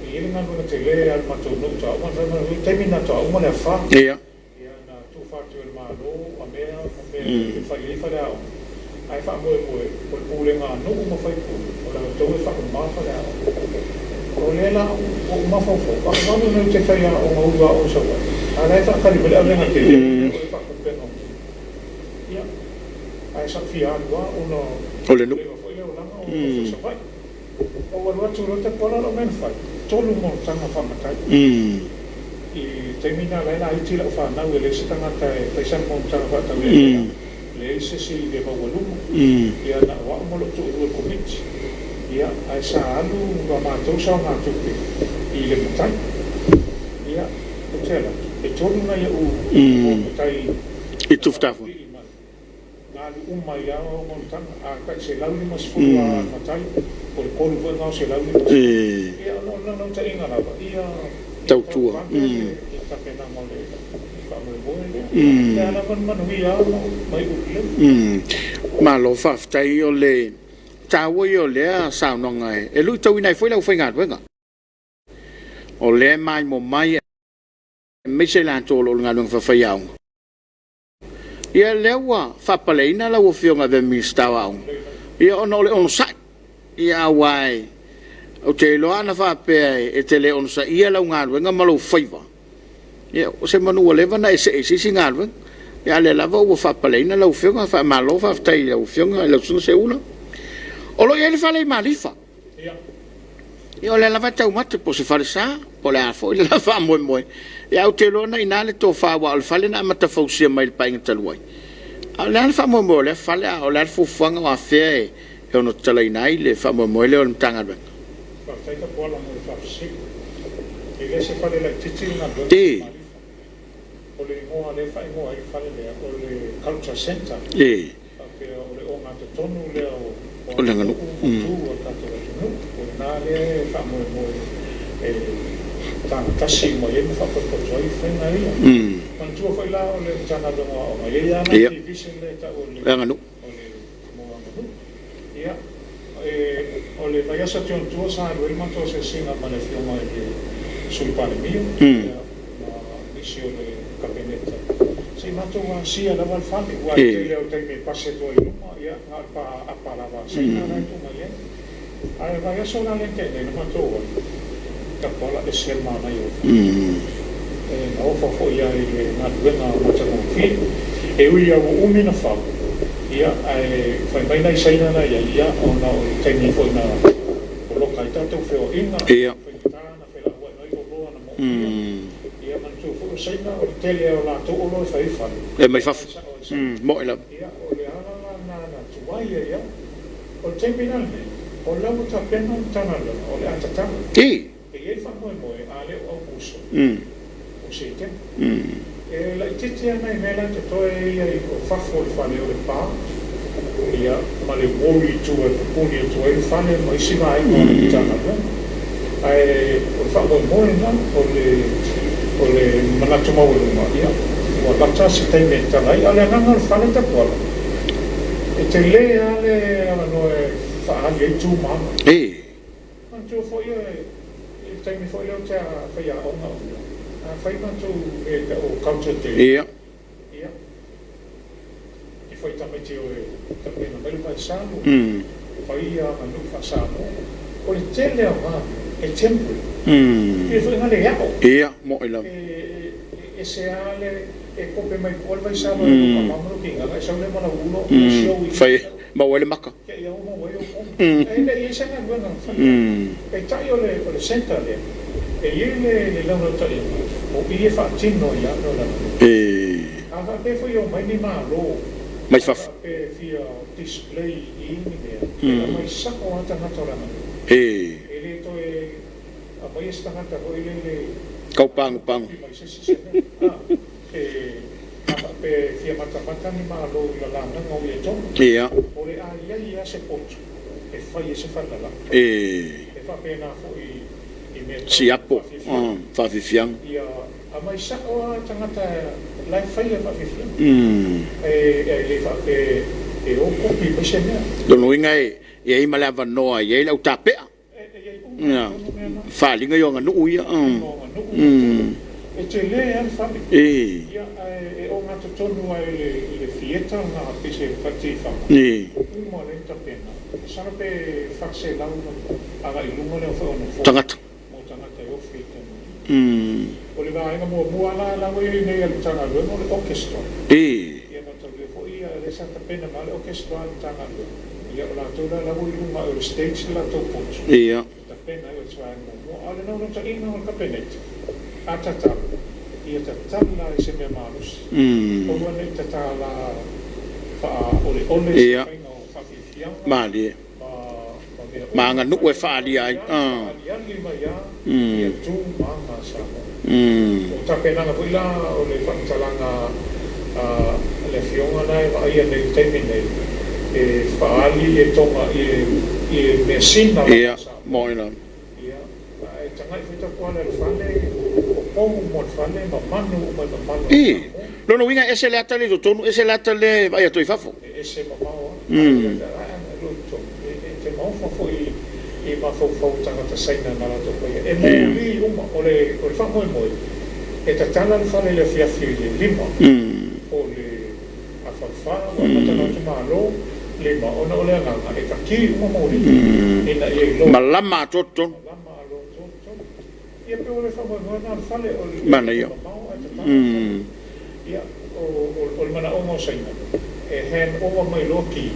e i ai le galuega tele a le matou nuu faatoa uma, o le taimi lena faatoa uma le afa. Ia, na tufa atu e le Malo a mea ma mea e fai ai faleaoga, ae faamoemoe o le pulega a nuu ma faipule o latou e faaumaa faleaoga. O lea la ua ou mafaufau, a o alu nei ou te faiaoga ulu aoga i Savaii, a o la e faatali mai le avega tele o le faatupega o nuu. Ia, ae sa ou fia alu lava ona O le nuu. Leva foi le olaga o nofo i Savaii. Ou alu atu loa Tapuala, o lau mea na fai, 3 monotaga faamatai. I le taimi lena o la e laiti lau fanau, e leai se tagata e fai sana monotaga faataulealea, leai se isi i le maualuga. Ia na o au ma lou toalua i le Komiti. Ia, ae sa alu a matou saogatupe i le matai. Ia, ou te alu atu, e 3 nai au matai I Tufutafoe. Na faapipii mai. Na alu uma ai lava monotaga. A tai $150 lava a le matai, o le 3 foi lena o $150. Ia, o le naunautaiga lava, ia Tautua. tauvave le tapenaga o le faamoemoe lea. Ia, o lea lava na manuia lava ma iu lelei. Malo faafetai, o le taua ia o lea saunoaga e luitauina ai foi le aufaigaluega. O lea e maimoa mai aemaise i latou o lo o i le galuega faafaiaoga. Ia lea ua faapaleina lau Afioga i le Minisita o Aoga, ia ona o le onosai. Ia aua ou te iloa ana faapea e te le onosaia lau galuega ma lou faiva, ia o se manu ua leva ona e see i se isi galuega. Ia a o lea lava ua faapaleina lau Afioga, faamalo faafetai i lau Afioga i lau Susuga Seuula. O lo o i ai le fale i Malifa. Ia o lea lava e taumate po o se falesa, po o le a foi le faamoemoe. Ia ae ou te iloa na i ina le tofa aua o le fale na amata fausia mai i le Paeaiga talu ai. A o le a le faamoemoe o lea fale, a o le a le fuafuaga o afea e ono tatalaina ai le faamoemoe lea o le Matagaluega? Faafetai Tapuala mo le faafesili. E le o se fale laitiiti le galuega i Malifa. O le igoa lea e faaigoa ai le fale lea, o le Culture Centre. Faapea o le ogatotonu lea o O le aganuu aganuu ma tu a le tatou atunuu. O lena lea e faamoemoe e tagatasi uma i ai ma faapotopoto ai faiga ia. Manatua foi la o le Matagaluega o Aoga, e i ai lava la division lea e tau o le Le aganuu. O le mo aganuu. Ia, o le vaiaso atu i ona tua sa alu ai le matou asiasiga ma le Afioga i le Sui Palemia, ia, ma nisi o le Kapeneta, se i matou asia lava le fale, aua o le tele lava o taimi e pasi atu ai i luma, ia, na o le pa aapa lava a Saina la e tuu mai ai. Ae o le vaiaso la lea na tea nei na matou alu, Tapuala, e ese le manaia o le fale. E maofa foi lava i le galuega matagofie. E ui lava ua umi ona fau, ia, ae fai mai nai Saina na i ai, ia, ona o le taimi foi na poloka ai tatou feoaiga, faigata ona felauai mai oloa na moomia. Ia manatua foi o Saina, o le tele lava o latou oloa e fai ai fale, E mai e fafo. sao lava i Saina. Moe lava. Ia, o le ala la lena na tuai ai lava. O le taimi la lenei, o la ua tapena le Matagaluega, o le a tatala. E i ai faamoemoe, a le o Aokuso, o Setema. E laitiiti lava nai mea la e totoe ia i o fafo o le fale o le pa, ia, ma le uolu i tua e pupuni atu ai le fale ma isi vaega o le Matagaluega. Ae o le faamoemoe lena, o le manatu maualuga, ia, ua lata se taimi e tatala ai. A o le agaga o le fale Tapuala, e tele lava le avanoa e faaali ai tu ma aga. Manatua foi i le taimi foi lea ou te faiaoga au ia, a fai matou mea e tau o culture day, ia, e fai tamaiti o e tapena mai le vaisalo, fai aganuu faa-Samoa. O le tele o na mea, e temporary. E pei foi na le ao. Ia, moe lava. E ese lava le e kope mai fua le vaisalo e lou tama ma lou kinaga, e sau lea ma lau ulo, e show i Fai maua ai le maka. Ia ia maua ai ou pono. E le i ai se galuega na faia. Peitai o le centre lea, e i ai le launautaiga, o i e faatino ai lava mea o le aganuu. A faapea foi e omai ni Malo Mai fafo. Faapea e fia display i ni mea, e aumai sao lava tagata o le aganuu. E le toe aumaia se tagata foi lele. Tau pagopago. Mai se isi se mea. A, e, a faapea e fia matamata ni Malo i lalagaga o Ietona, o le a i ai lava se potu e fai ai se fale lalaa. E faapena foi i mea tau Siapo, faafiafiaga. Faafiafiaga. Ia aumai sao lava tagata la e faia faafiafiaga. E le faapea e o kopi mai se mea. Lona uiga e i ai ma le avanoa e i ai le autapea. E i ai uma i totonu mea na. Faaaliga i aganuu ia. O aganuu e tele lava le fale. Ia, ae e ogatotonu lava i le theatre lena pei se faletiifaga. Uma lea na tapena. Masalo pe 400 agai i luga le aofai o nofoa Tagata. mo tagata e ofi ai totonu i i. O le vaega muamua la la ua i ai nei a le Matagaluega o le orchestra. Ia mataulia foi ia lea sa tapena mai le orchestra a le Matagaluega. Ia o latou la la ua i luga o le stage le latou potu. Tapena ai o se vaega muamua. A o le naunautaiga o le Kapeneta, a tatalo, ia tatala i se mea malosi. Aua ne i tatala faaoleole se faiga o faafiafiaga Malie. ma mea Ma uma. aganuu e faaalia ai. Aliali mai lava ia tu ma aga a Samoa. O tapenaga foi la o le faamatalaga a le afioga la e vaaia nei i le taimi nei, e faaali e toga i measina lava a Samoa. Mo'i lava. Ia, ae tagai foi Tapuala i le fale, o pou mo le fale ma manu uma i mamalu o Samoa. Lona uiga e ese le ata lea i totonu, ese le ata lea e vaai atu i fafo. E ese mamao lava. Ae a lo i totonu, e te maofa foi i mafaufau o tagata Saina na latou faia. E moli uma, o le faamoemoe, e tatala le fale i le afiafi i le 5, po o le afafa, ua amata ona atu malo, 5, ona o le agaga, e taki uma moli, ina ia iloa. Malama atoa totonu. Malama aloa totonu. Ia pe o le faamoemoe na o le fale, o le Manaia. mamao ae tatala le fale. Ia, o le manaoga o Saina, e hand over mai loa ki,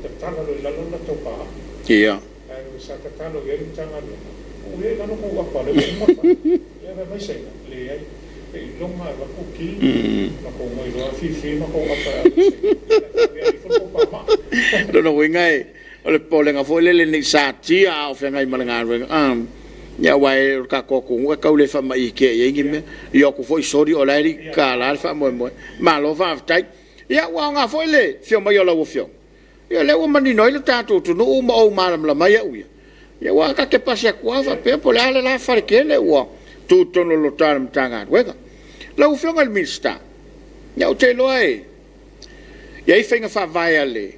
tatala loa i lalo le latou paa. Ae sa tatalo i ai le Matagaluega, tuu ia i lalo kou apa lea ua uma le fale. Ia fai mai Saina, leai, e iloga e avatu ki, ma kou mai loa fifi ma kou apa e ave i Saina. Ia faavea ifo le kou pamaa. Lona uiga e o le popolega foi lele nei satia a o feagai ma le galuega. Ia aua e o le tatou atunuu e tau le faamaiitia i ai ni mea. Ia o atu foi soli o la e le i tatala le faamoemoe. Malo faafetai. Ia ua aoga foi le afio mai o lau afioga. Ia lea ua manino ai le tatou atunuu ma ou malamalama ai au ia. Ia aua ta te pasi atu lava faapea po o le a le la fale tele ua tu i totonu o le lota o le Matagaluega. Lau afioga i le Minisita, ia ou te iloa e i ai faiga faavae a le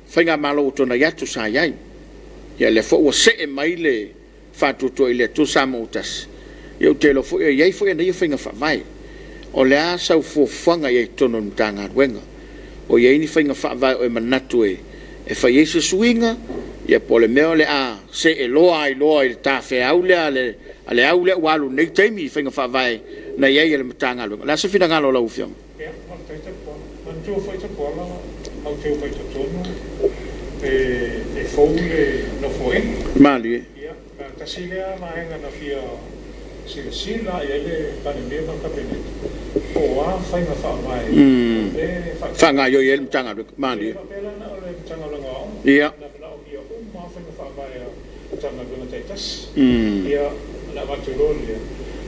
faigamalo ua tuanai atu sa i ai. Ia lea foi ua see mai le faatuatua i le Atua Samoa ua tasi, ia ou te iloa foi e i ai foi ana ia faiga faavae. O le a sau fuafuaga i ai i totonu o le Matagaluega? O i ai ni faiga faavae o e manatu e fai ai se suiga, ia po o le mea o le a see loa ai loa i le tafeau lea a le au lea ua alu i lenei taimi i faiga faavae na i ai a le Matagaluega. O le a se finagalo o lau afioga? Ia, faafetai Tapuala. Manatua foi Tapuala, matou te omai i totonu e fou le nofoaiga. Malie. Ia, na tasi lea vaega na fia silasila i ai le Palemia ma le Kapeneta, po o a faiga faavae o lea e Faagaoioi ai le Matagaluega. E Malie. faapea la na o le Matagaluega o Aoga. Na manaomia uma lava faiga faavae a Matagaluega taitasi. Ia, na avatu loa lea.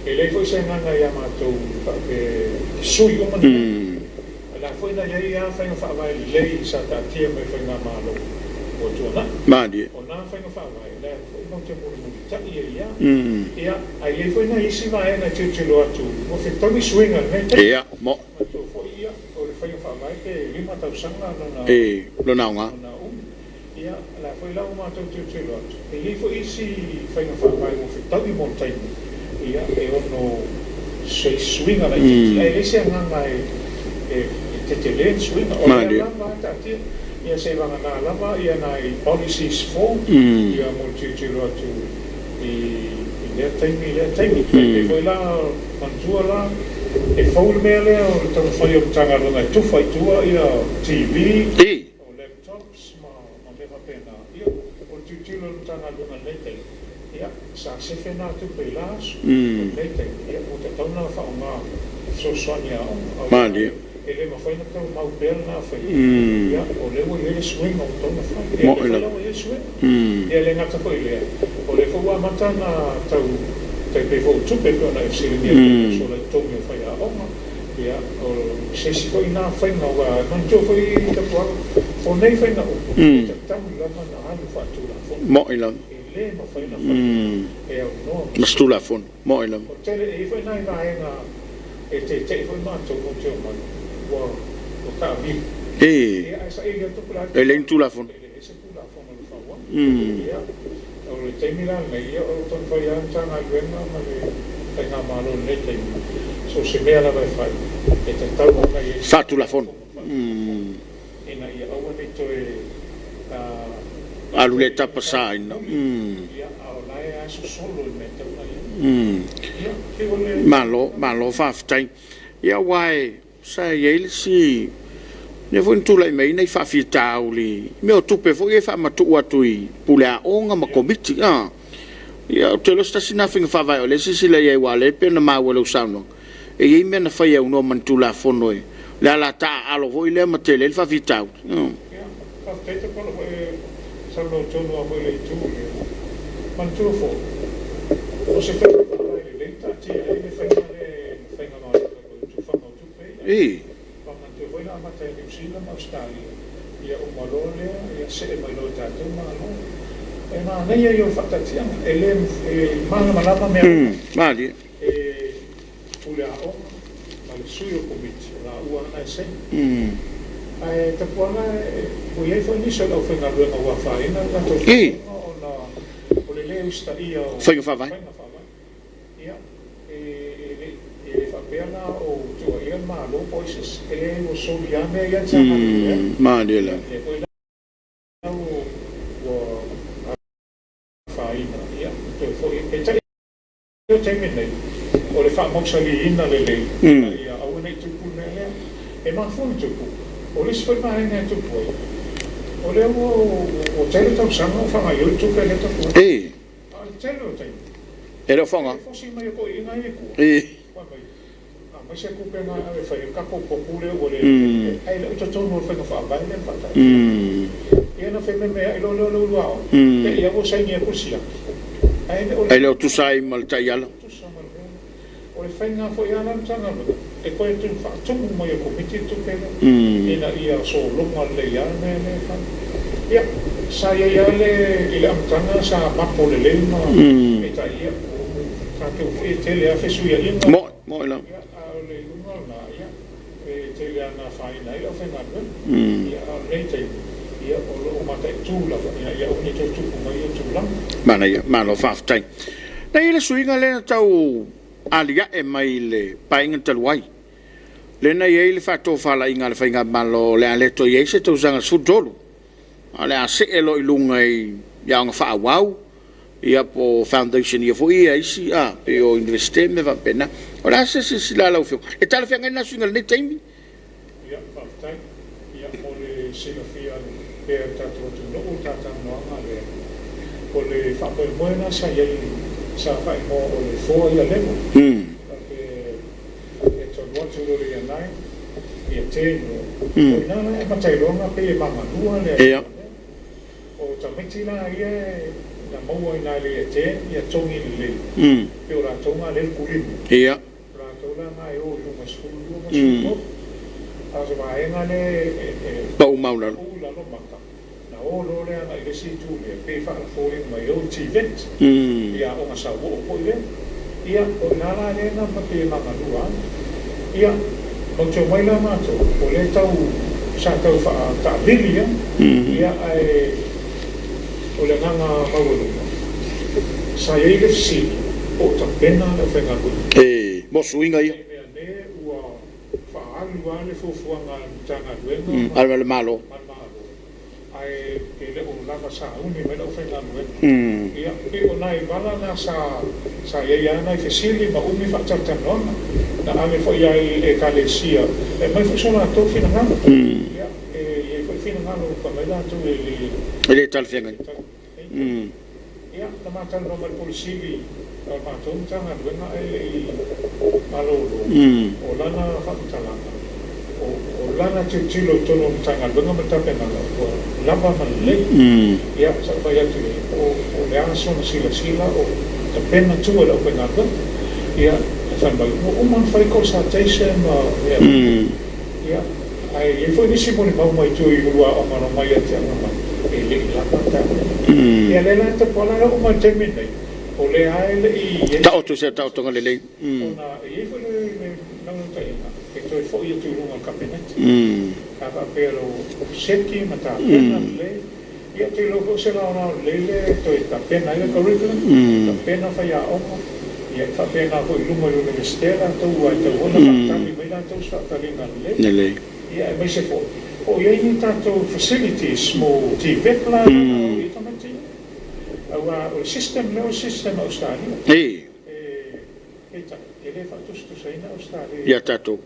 E leai foi se agaga ia matou faapea e sui uma ni mea. O la foi na i ai lava faiga faavae lelei sa taatia mai faigamalo ua tuanai. Malie. O na faiga faavae, lea foi matou te mulimulitai ai lava. Ia, ae i ai foi nai isi vaega e tilotilo atu ua fetaui suiga i lenei taimi. Mo. Manatua foi ia, o le faiga faavae pe 5 tausaga lona Lona aoga. lona umi. Ia, o la foi la ua matou tilotilo atu, e i ai foi isi faiga faavae ua fetaui mo le taimi, ia, e ono se suiga laitiiti, ae leai se agaga e tetele le suiga. O lea lava taatia, ia se vagana lava ia nai policies fou, ia mo le tilotilo atu i lea taimi, lea taimi. E pei foi la, manatua la, e fou le mea lea o le taumafai o le Matagaluega e tufa i tua ia TV, o laptops ma mea faapena. Ia, o le tilotilo o le Matagaluega i lenei taimi, ia, sa sefe na tupe i la aso. O lenei taimi, ia, ua tatau ona faaaoga fesoasoani a aoga. E le mafai ona taumau pea lena faiga. Ia, o lea ua i ai le suiga ua tatau ona fai. Ia, lea Mo'i foi la lava. ua i ai le suiga. Ia, le gata foi i lea, o lea foi ua amata ona tau Tai pei foi o tupe e pei ona e fesiligia i le aso i totogi o faiaoga. Ia, o se isi foi lena faiga, aua e manatua foi Tapuaga, o nei faiga uma, e tatau lava ona alu faatulafono. Mo'i lava. E le mafai ona fai e aunoa ma se Tulafono. Mo'i lava. O tele, e i ai foi nai vaega e tete'i foi matou matou te omai, ua taavili. Ia, ae saili atu po o le a E leai ni Tulafono. E leai se Tulafono o le fau ai. Ia, o le taimi la lenei, ia, o lo o taumafai lava le Matagaluega ma le Faigamalo i lenei taimi, so o se mea lava e fai, e tatau ona i ai se Faatulafono. Ina ia aua ne i toe Alu le tapasaina. Ia, a o la e lava e sosolo i mea e tatau ona i ai. Ia, pei o le Malo, malo faafetai. Ia aua e sa i ai le isi mea foi na tulai mai ai nai faafitauli i mea o tupe foi ia e faamatuu atu i puleaoga ma Komiti. Ia ou te iloa o se tasi lena faiga faavae o lea e silasila i ai aua o lea e pei ona maua i lau saunoaga, e i ai mea na fai e aunoa ma ni Tulafono i le ala taaalo foi lea ma tele ai le faafitauli. Ia, faafetai Tapaau ua e saunoa tonu lava foi i le itu lea. Manatua foi, o se faiga faavae lelei na taatia ai le faiga lea e le Faigamalo talu ai o tufaga o tupe ia. Manatua foi na amata e Niu Sila ma Ausetalia, ia uma loa lea, ia see mai loa i le tatou Malo. E manaia ia o le faataatiaga, e le e malamalama mea uma. Malie. E pule aoga ma le sui o le komiti, o laua lava na e saini. Ae Tapuaga, ua i ai foi nisi o le aufaigaluega ua afaina le latou tautoga ona o le le usitaia o Faiga faavae. Faiga faavae. Ia, e le faapea la o tuuaia le Malo po o ai se isi, e leai ua soli lava mea ia sa galulue ai. Malie lava. Lea foi la ua afaina, ia, toe foi. Peitai o le taimi lenei, o le faamausaliina lelei, ina ia aua ne i tupu le mea lea. E mafua ona tupu, o le isi foi vaega e tupu ai, o lea ua tele tausaga o faagaioi le tupe lea Tapuaga. A o le tele o taimi, E le o faaaoga. E fosi mai e toeaiina ia i tua, fai mai, aumai se tupe na e ave e fai ai le tatou potu lea ua le lelei, ae le o i totonu o le faiga faavae lea na faataatia. Ia ona fememeai loa lea o le ulu aoga, te i lava ua saini atu le siaki, ae le o Ae le o tusa ai ma le taiala. Tusa ma le mea lea. O le faiga foi lava la Matagaluega, e toe faatumu mai e le Komiti le tupe lea, ina ia sologa lelei lava le mea lea e fai. Ia, sa i ai lava le, i le amataga sa mapo lelei ma peitai, ia, o tatou foi e tele lava fesuiaiga. Mo'i, mo'i lava. Ia, a o le iuga o lena, ia, e tele lava ina afaina ai le aufaigaluega. Ia, a o lenei taimi, ia, o lo o mataitu lava ina ia aua ne i toe tupu mai ia tulaga. Manaia, malo faafetai. Na i ai le suiga lea na tau alia'e mai i le Paeaiga talu ai, lea na i ai le faatofalaiga a le Faigamalo o le a le toe i ai se tausaga 13, a o le a see loa i luga i aoga faaauau, ia po o foundation year foi ia a isi pei o Iunivesite ma mea faapena. O le a se silasila a lau Afioga? E talafeagai lena suiga i lenei taimi? Ia, faafetai. Ia, mo le silafia pea e le tatou atunuu le ta talanoaga lea, o le faamoemoe lena sa i ai sa faaigoa o le 4 year level, pe e talu atu loa i le year 9, year 10 loa, o i ina la e amata ai loa ona pei e magalua le lea. O tamaiti la ia na maua i ina i le year 10 ia togi lelei, pei o latou na lea e kulima. O latou la na e o i luga i 12 ma 13. A o se vaega lea e Pau maualalo. pau i lalo maka, na o loa lea agai i le isi itu lea, pei e faafoliga mai o i TVET, i aoga sauoo foi lea. Ia, o i ina la lea na pei e magalua ai. Ia, mautau mai la matou, o lea tau, sa tau faataavili lava, ia, ae o le agaga maualuga, sa i ai le fesili, po o tapena le aufaigaluega. Mo suiga ia. Ne i meaane ua faaalu lava le fuafuaga a le Matagaluega ma A le Malo. Ma le Malo, ae e le o lava sauni mai le aufaigaluega. Ia, pei o nai vala na sa i ai lava nai fesili ma umi faatalatalanoaga, na ave foi lava i Ekalesia e aumai foi so latou finagalo. Ia, e i ai foi finagalo fai mai latou e le E le talafeagai. Ia, na ma talanoa ma le Pule Sili o le matou Matagaluega ae le i malolo, o lana faamatalaga, o lana tilotilo i totonu o le Matagaluega ma le tapenaga ua lava ma lelei. Ia, sa ou fai atu i ai, o le a sona silasila o tapena tua i le aufaigaluega. Ia, ae fai mai, ua uma ona fai consultation ma mea uma. Ia, ae i ai foi nisi molimau mai tua i ulu aoga na omai ia te au fai mai, e le i lava le tapena. Ia, lea la e tapuala e oo mai i le taimi lenei, o lea lava e le i i ai se Taoto se taotoga lelei. Ona e i ai foi le naunautaiga e toe foi atu i luga o le Kapeneta. A faapea o lo o seki ma tapena lelei, ia ou te iloa foi o se laolao lelei lea e toe tapena ai le curriculum, tapena faiaoga, ia e faapena foi i luma i le Iunivesite latou aua e tatau foi ona faatali mai latou i se faataliga lelei. Ia aemaise foi o i ai ni tatou facilities mo TVET la lea na o i ai tamaiti ia. Aua o le system lea o le system a Ausetalia. Peitai, e le faatusatusaina Ausetalia Ia tatou.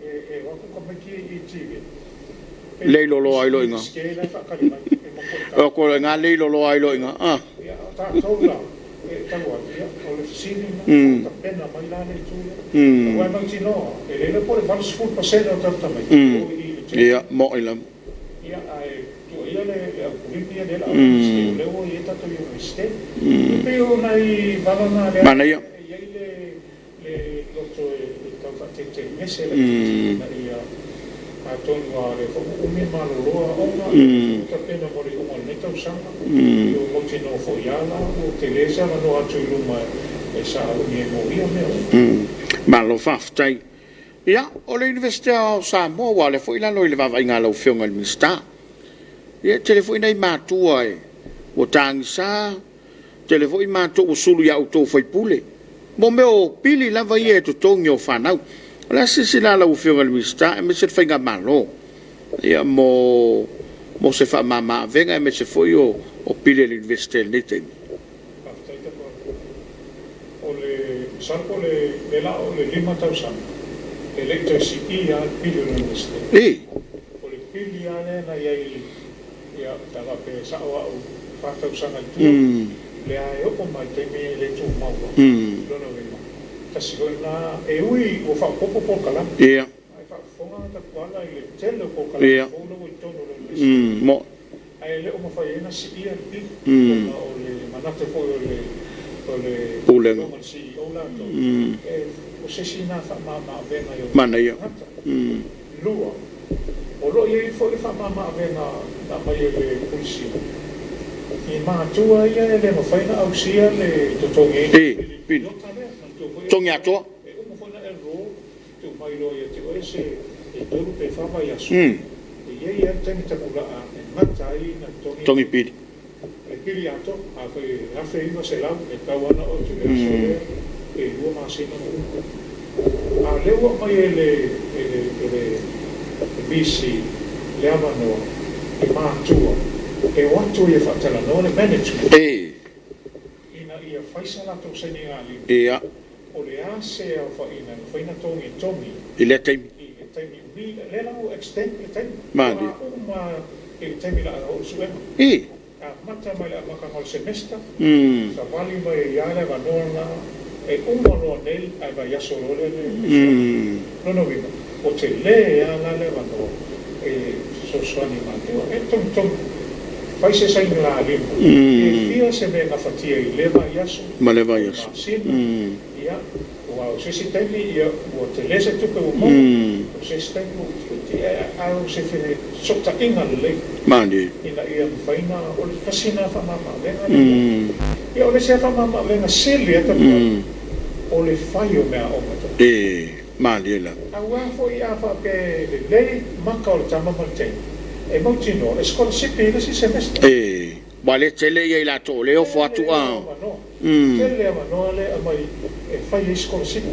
E o atu tamaiti ia i TV. Lei loloa ai loa i ina. O atu loa i ina lei loloa ai loa i ina. Ah. Ia, o tatou la, e tau atu, ia, o le fesili lena, po o tapena mai la le itu lea. Aua e mautinoa, e le iloa po o le 80% o tatou tamaiti e o i i le TV. Ia, mo'i lava. Ia, ae tuuaia le au kulini ia lea o le a Iunivesite, o lea ua i ai tatou Iunivesite. E pei o nai vala na lea e i ai le le loto e tau faatetegese laitiiti ina ia atonu a o lea foi ua umi malolo aoga a o lea foi ua tapena mo le iuga o lenei tausaga ua mautinoa foi a la ua tele se avanoa atu i luma e sauni ai mo ia mea uma. Malo faafetai. Ia, o le Iunivesite Aoao o Samoa, aua o lea foi e i lalo i le vaavaaiga a lau Afioga i le Minisita. Ia, e tele foi nai matua ua tagisa, tele foi matou ua sulu ia outou o sui usufono, mo mea o pili lava ia e totogi o fanau. O le a se silasila a lau Afioga i le Minisita aemaise le faigamalo ia mo se faamama avega aemaise foi o pili a le Iunivesite i lenei taimi? Faafetai Tapuala. O le, masalo po o le, lea la o le 5 tausaga e le i toe siia lava le pili o le Iunivesite. O le pili lava lea na i ai Ia, pe a faapea e sao au fa tausaga i tua, lea e oo mai i le taimi e le tumau ai. Lona uiga, tasi foi lena, e ui ua faaopoopo polokalame, ae faafofoga Tapuala i le tele o polokalame fou la ua i totonu o le Iunivesite, ae le o mafai ai ona siia le pili, ona o le manatu foi o le o le Pulega. Afioga i le CEO latou, o se isi lena faamama-avega i o tatou tagata. Lua, o lo o i ai foi le faamama-avega na aumai e le Pule Sili i matua ia e le mafai ona ausia le totogiina o le pili piliota lea. Manatua foi Totogi atoa. e uma foi ona enroll, tuu mai loa ia te oe se e tolu pe fa vaiaso, e i ai lava le taimi tapulaa e gata ai ona totogi Totogi pili. le pili atoa. Afai e $1,900, e tatau lava ona oo atu i le aso lea pe lua masina ma uma. A o lea ua aumai e le e le e le VC le avanoa i matua e o atu ai e faatalanoa le management ina ia fai sa latou sainigalima o le a se aofaiga e mafai ona togitogi I lea taimi. i le taimi umi. Lea la ua extend le taimi. Malie. O a uma i le taimi o le a oo i le suega. Amata mai le amataga o le semester, savali mai ai lava le avanoa lena, e uma loa nei ae vaiaso loa lea le suega. Lona uiga, ua tele lava la le avanoa e fesoasoani i matua. E togitogi, fai se saini lalima, e fia se mea e gafatia i lea vaiaso, Ma lea vaiaso. masina, ia, aua o se isi taimi, ia, ua tele se tupe ua maua, o se isi taimi ua utiuti, ae o se fesootaiga lelei. Malie. Ina ia mafai ona, o le tasi lena faamamaavega lea. Ia, o le isi lava faamamaavega sili atu ai, o le fai o meaaoga tatou. E malie lava. Aua foi a faapea e lelei maka o le tama ma le teine, e mautinoa e sikolasipi i le isi semester. E, aua o lea e tele ia i latou o lea e ofo atu a. Tele avanoa lea e aumai e fai ai sikolasipi.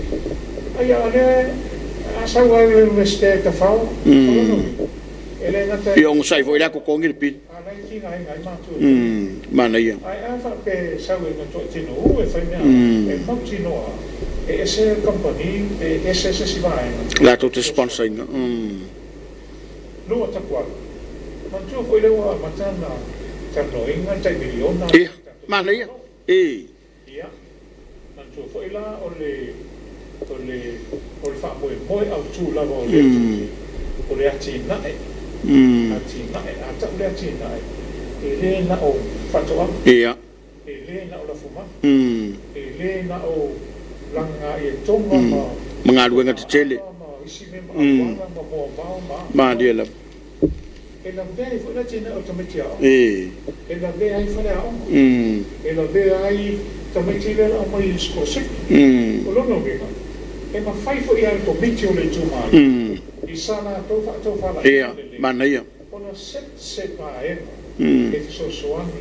Aia, o lea a sau lava i le Iunivesite e tafao, o lona uiga, E le gata i. Ia onosai foi la totogi le pili. A la e tigaina ai matua i taimi. Manaia. Ae a faapea e sau e matuai tino u e fai mea e mautinoa e ese kamupani pe ese se isi vaega. Latou te sponsor ina. Lua tapuala. Manatua foi lea ua amata ona talanoaina le tai miliona. Ia, manaia. E. Ia, manatua foi la o le, o le, o le faamoemoe autu lava o lea tupe, o le atinae, atinae, a tau le atinae, e le na o faatoaga, e le na o lafumanu, e le na o lagaga i e Tonga ma Ma galuega tetele. Ma isi mea ma auala ma moavao ma Malie lava. E lavea ai foi le atinae o tamaiti aoga. E lavea ai faleaoga. E lavea ai tamaiti lea o le a omai i sikolasipi. O lona uiga, e mafai foi lava e le Komiti o le itumalo i sa latou faatofalaiga lelei Manaia. ona set se vaega e fesoasoani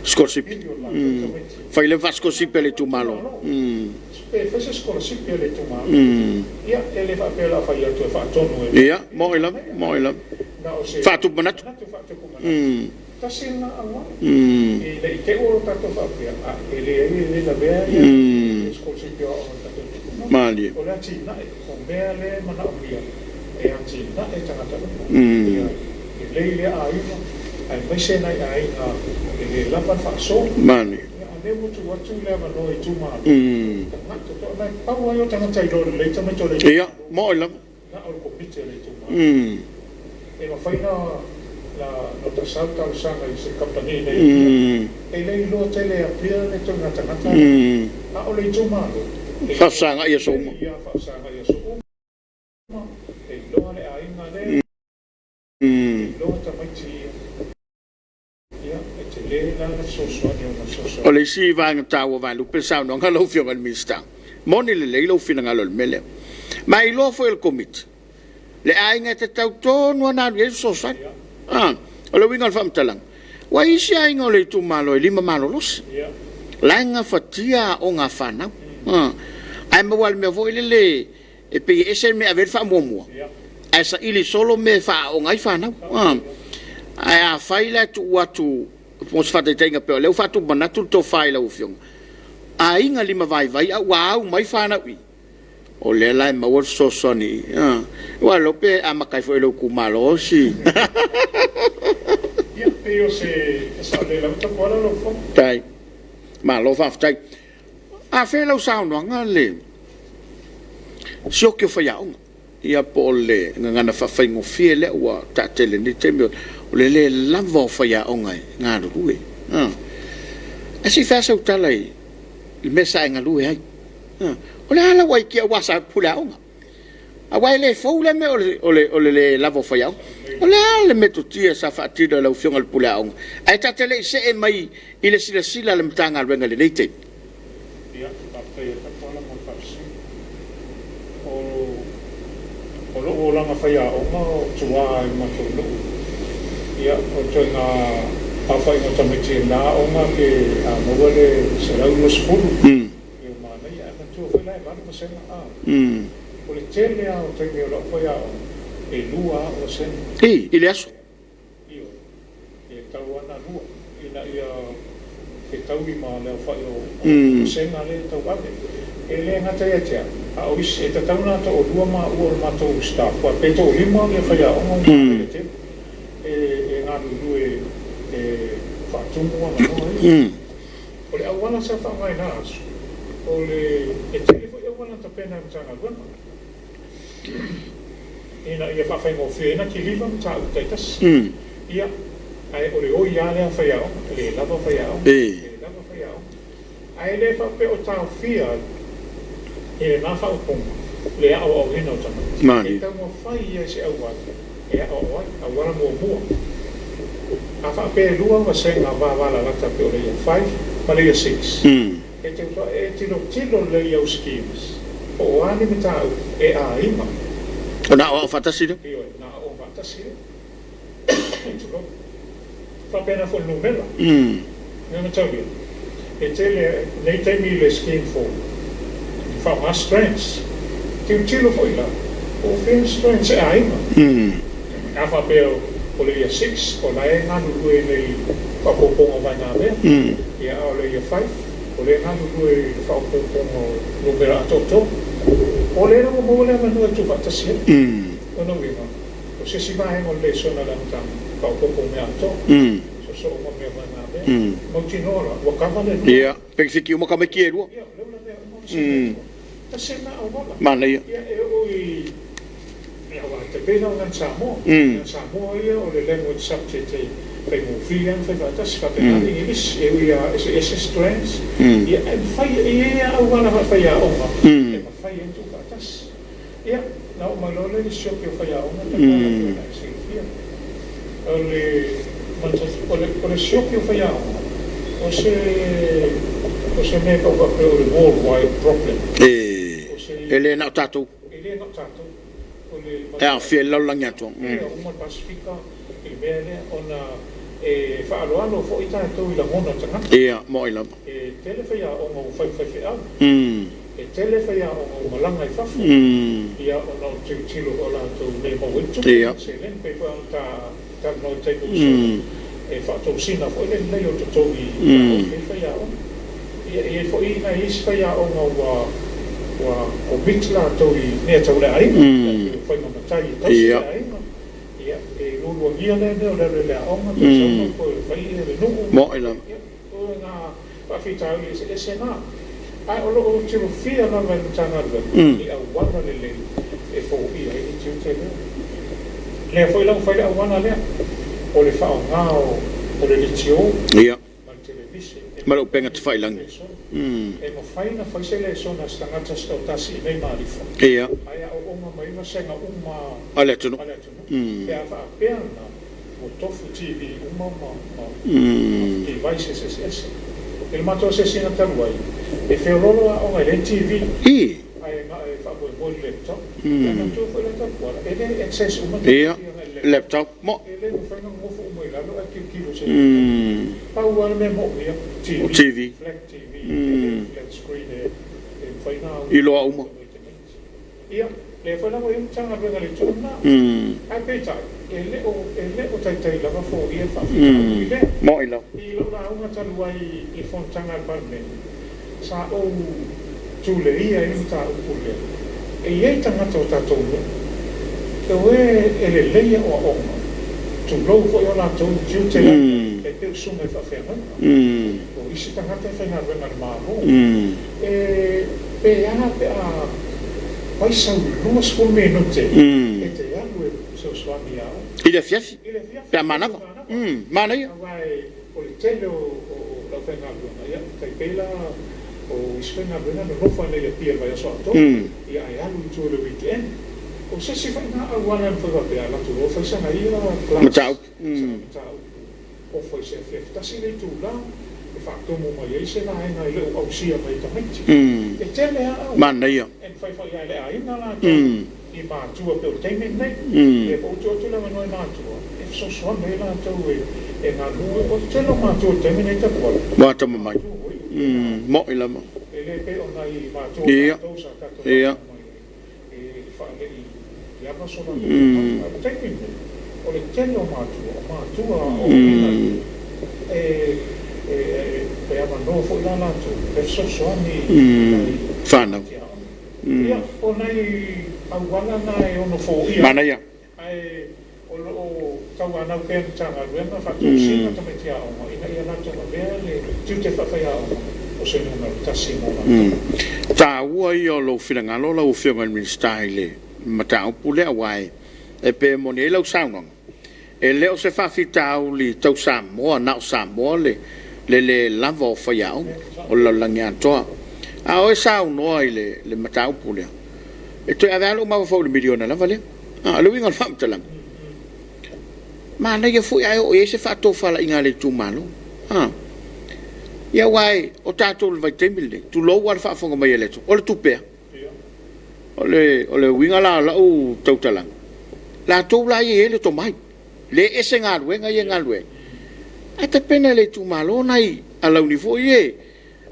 Sikolasipi. i o latou tamaiti. Fai lea faasikolasipi a le itumalo. Pe fai se sikolasipi a le itumalo. Ia, e le faapea o le a fai atu e faatonu e Ia, mo'i lava, mo'i lava. Na o se Faatupu manatu. Manatu faatupu manatu. Tasi lena auala. Ina i te i ua o tatou faapea, a e leai e le lavea ia sikolasipi o aoga a le tatou itumalo. Malie. O le atinae, o mea lea e manaomia e atinae tagata uma. Ia lelei lea aiga, aemaise nai aiga e le lava le faasoa. Malie. Ia, a o lea ua tuu atu le avanoa i itumalo, tagata toa, ma e pau lava ia o tagata e iloa lelei tamaiti o le Ia, itumalo. Mo'i lava. Na o le Komiti a le itumalo. E mafai na ta sau talosaga i se kamupani nei e le iloa tele e Apia le ituaiga tagata a o le itumalo. E Faafesagai aso uma. Ia faafesagai aso uma, e iloa le aiga lea, e iloa tamaiti ia. Ia, e tele la le fesoasoani o na O fesoasoani. Le isi vaega taua vaelupe le saunoaga lau Afioga i le Minisita. Moni lelei lou finagalo i le mea lea. Ma e iloa foi e le Komiti le aiga e tatau tonu lava ona alu i ai le fesoasoani. Ah, o le uiga o le faamatalaga, ua i ai isi aiga o le itumalo e lima malolosi, la e gafatia aoga a fanau. Ah, ae maua lava i le mea foi lele e pei e ese le mea e ave i ai le faamuamua, ae saili solo mea e faaaooga ai fanau. Ah, ae afai la e tuu atu mo se faataitaiga pei o lea ua faatupu manatu le tofa i lau Afioga, aiga lima vaivai a ua au mai fanau i i, o lea la e maua le fesoasoani. Aua le iloa pe amata ai foi i lou itumalo si Ia, pei o se saolele lava Tapuala lau Afioga. Tai. Malo faafetai. A fea lau saunoaga le sioki o faiaoga? Ia po o le gagana faafaigofie lea ua taatele i lenei taimi, o le le lava o faiaoga e galulue. Ae se i fai lava sau tala i le mea sa e galue ai. O le a lau aikia aua sa e pule aoga? Aua e le fou lea mea o le le lava o faiaoga. O le a le metotia sa faatino e lau Afioga i le pule aoga ae ta te le i see mai i le silasila a le Matagaluega i lenei taimi? Ia, faafetai e Tapuala mo le faafesili. O lou olaga faiaoga o tuā i le matou nuu. Ia, o ituaiga aofaiga o tamaiti i lena aoga pe a maua le 120, ia ua manaia. Ae manatua foi la e 8 vasega. O le tele lava o taimi o lau faiaoga, e lua lava au vasega. I le aso. Ioe, e tatau lava ona lua ina ia fetaui ma le aofai o vasega lea e tauave. E le gata ia te au, a o isi, e tatau ona toalua maua o le matou staff, aua pe toalima faiaoga ua manaia tele e galulue e faatumu avanoa ia. O le auala sa faaaoga i na aso, o le e tele foi auala na tapena e le Matagaluega ina ia faafaigofie ai ona kiliva mataupu taitasi. Ia, ae o le oi lava lea faiaoga, e le lava faiaoga, e le lava faiaoga. Ae le faapea o taofia i lena faaupuga le aoaoina o tamaiti. E taumafai ia i se auala e aoao ai. Auala muamua, a faapea e lua vasega vavalalata pei o le Year 5 ma le Year 6, e tautua e tilotilo lelei i au schemes, po o a ni mataupu e aiga. Ona aoao faatasi lea. Ioe, na aoao faatasi lea. Tulou. Faapena foi i le numera. Mea mataulia, e tele nei taimi i le scheme fou, e faaaoga strands. Tilotilo foi la, po o fea strands e aiga. A faapea o le Year 6, o la e galulue nei faaopoopoga o vaegamea, ia a o le Year 5, o lea e galulue i le faaopoopoga o numera atoatoa. O lea la ua maua le avanoa e tuufaatasi ai. Lona uiga, o se isi vaega o le lesona i le amataga, faaopoopo o mea atoa, soosoo ma mea vaegamea. Mautinoa la, ua kava le lua. Ia, penefiti uma tamaiti e lua. Ia, o lea ua lavea uma vasega e lua. Tasi lena auala. Manaia. Ia, e oo i ia, aua e tai pei la o Samoa. Samoa ia o le language subject e Faigofie lava ona fai faatasi, faapena le Igilisi, e ui lava eseese strands, ia ae mafai, e i ai lava auala faafaiaoga e mafai ai ona tuufaatasi. Ia, na oo mai loa lea i le sioki o faiaoga talu ai ona e silafia. O le o le sioki o faiaoga, o se o se mea e tau faapea o le worldwide problem. O se E le na o tatou. E le na o tatou. O le E aafia i le lalolagi atoa. Aafia uma le Pasefika i le mea lea, ona e faaaloalo foi tatou i lagona o tagata. Ia, mo'i lava. E tele faiaoga ua fai ma faifeau. E tele faiaoga ua malaga i fafo, ia ona o le tilotilo foi o latou i mea e maua ai tupe ma seleni, pei foi ona ta talanoa i le taimi ua sola, e faatosina foi le lelei o totogi e taofi ai faiaoga. Ia, e i ai foi nai isi faiaoga ua commit latou i mea tau le aiga, e pei o faiga matai e tausi le aiga. Ia, e lualuagia lea mea o le alu i le aoga, toe sau ma toe fai le nuu. Mo'i lava. Ia, o ngā faafitauli eseese na, ae o lo o tilofia lava e le Matagaluega ni auala lelei e foia ai le tiute lea. Lea foi la ua fai le auala lea, o le faaaoga o le leitio ma le televise e Ma le upega tafailagi. Lesona. E mafai ona fai se lesona a se tagata se toatasi i inei Malifa, ae aooga mai ai vasega uma A le atunuu. A le atunuu. Pe a faapea na ua tofu TV uma ma devices eseese. I le matou asiasiga talu ai, e feoloolo aoga e leai ni TV, ae na e faamoemoe i le laptop. Ia manatua foi la Tapuala, e le access uma tamaiti agai i le laptop. Laptop. Mo'i. E le mafai ona nonofo uma i lalo ae tilotilo i se laptop. Pau lava le mea moomia, O TV, TV. Flat TV, tele flat screen e mafai ona Iloa uma. auina tamaiti. Ia, lea foi la ua i ai le Matagaluega i le itu lena. Ae peitai, e le o taitai lava foia le faafitauli lea. Mo'i lava. I lou lauga talu ai i le fonotaga a le Palemene, sa ou tuleia ai le mataupu lea. E i ai tagata o tatou nuu, o e e lelei aoaoga, tulou foi o latou tiute e pei o susuga i faafeagaiga, o isi tagata e faigaluega a le Malo. E pe a pe a fai sau 20 minute e te alu e fesoasoani i aoga. I le afiafi. I le afiafi. Pe a manava. Manaia. Aua o le tele o lau faigaluega, ia, tai pei la o isi faigaluega nonofo ai nei Apia i le vaiaso atoa, ia ae alu i tua i le weekend. O se isi faiga auala e mafai faapea, alu atu loa fai sana ia class. Mataupu. Sana mataupu. Ofo i se afiafi tasi le itula, e faatumu mai ai se vaega i le o ausia mai tamaiti. E tele lava au. Manaia. E mafai foi lava e le aiga latou i matua pei o le taimi lenei. E foi atu atu le avanoa i matua, e fesoasoani ai latou e galulue. O le tele o matua i le taimi lenei talu ai. Ua tama mai. Mo'i lava. E le pei o nai matua tatou sa tatou mai ai, e faalei lava so latou taumafa. Ae o le taimi lenei, o le tele o matua, o matua o ina e avanoa foi la latou e fesoasoani i nai Whanau. Ia, o nai auala na e ono foia. Manaia. Ae o lo o tauanau pea le Matagaluega faatosina tamaiti aoga ina ia latou avea le tiute faafaiaoga o se numera tasi mo latou. Taua ia o lou finagalo lau Afioga i le Minisita i le mataupu lea aua e pe moni ai lau saunoaga. E le o se faafitauli tau Samoa, na o Samoa le le lava o faiaoga o le lalolagi atoa. A o e saunoa i le mataupu lea, e toe ave lava lou mafaufau i le miliona lava lea. A, o le uiga o le faamatalaga. Manaia foi ae oo i ai se faatofalaiga a le itumalo. Ia aua o tatou i le vaitaimi lenei, tulou lava le faafofoga mai a le atunuu, o le tupe lava. O le uiga la o lau tautalaga, latou la ia e i ai le tomai, le ese galuega ia e galulue ai. Ae tapena e le itumalo nai alauni foi ie,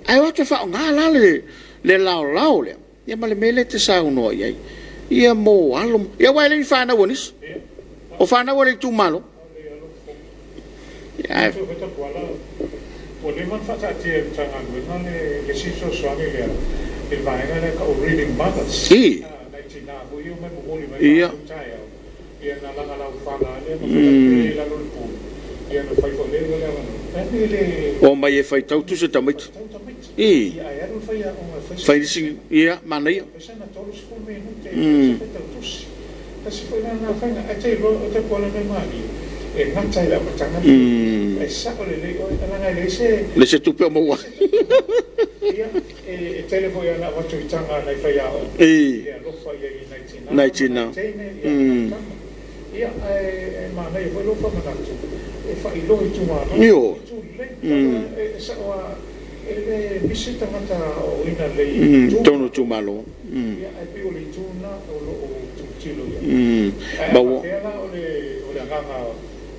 ae o atu e faaaoga la le laolao lea, ia ma le mea lea e te saunoa i ai. Ia mo alo, ia aua e le ni fanau a nisi, o fanau a le itumalo. Ia, Matua foi Tapuala, ua leva ona faataatia e le Matagaluega le isi fesoasoani lea i le vaega lea tau Reading Mothers. Nai tinā foi ia omai momoli mai fanau taeao, ia na laga laufala lea ma fai atu i lalo o le pulu, ia na fai foi lea le avanoa. E le O mai e faitau tusi tamaiti. Faitau tamaiti. Ia ae alu le faiaoga e fai Fai nisi, ia, manaia. Fai sana 30 minute e faitau tusi. Tasi foi la na faiga, ae te iloa o Tapuala mai malie. E gata i le amataga le ae sao lelei oe, leaga e leai se Le se tupe o maua. Ia, e tele foi ana avatu i taga a nai faiaoga, i le alofa i ai i nai tina ma nai teine, ia, ma nai tama. Ia, ae manaia foi lou faamanatu e faailoa i itumalo, itu lelei. Aua e sao lava, e le misi tagata aoaoina lelei i itumalo. Ia, ae pei o le itu lena o lo o tilotilo i ai. Ae a faapea la o le agaga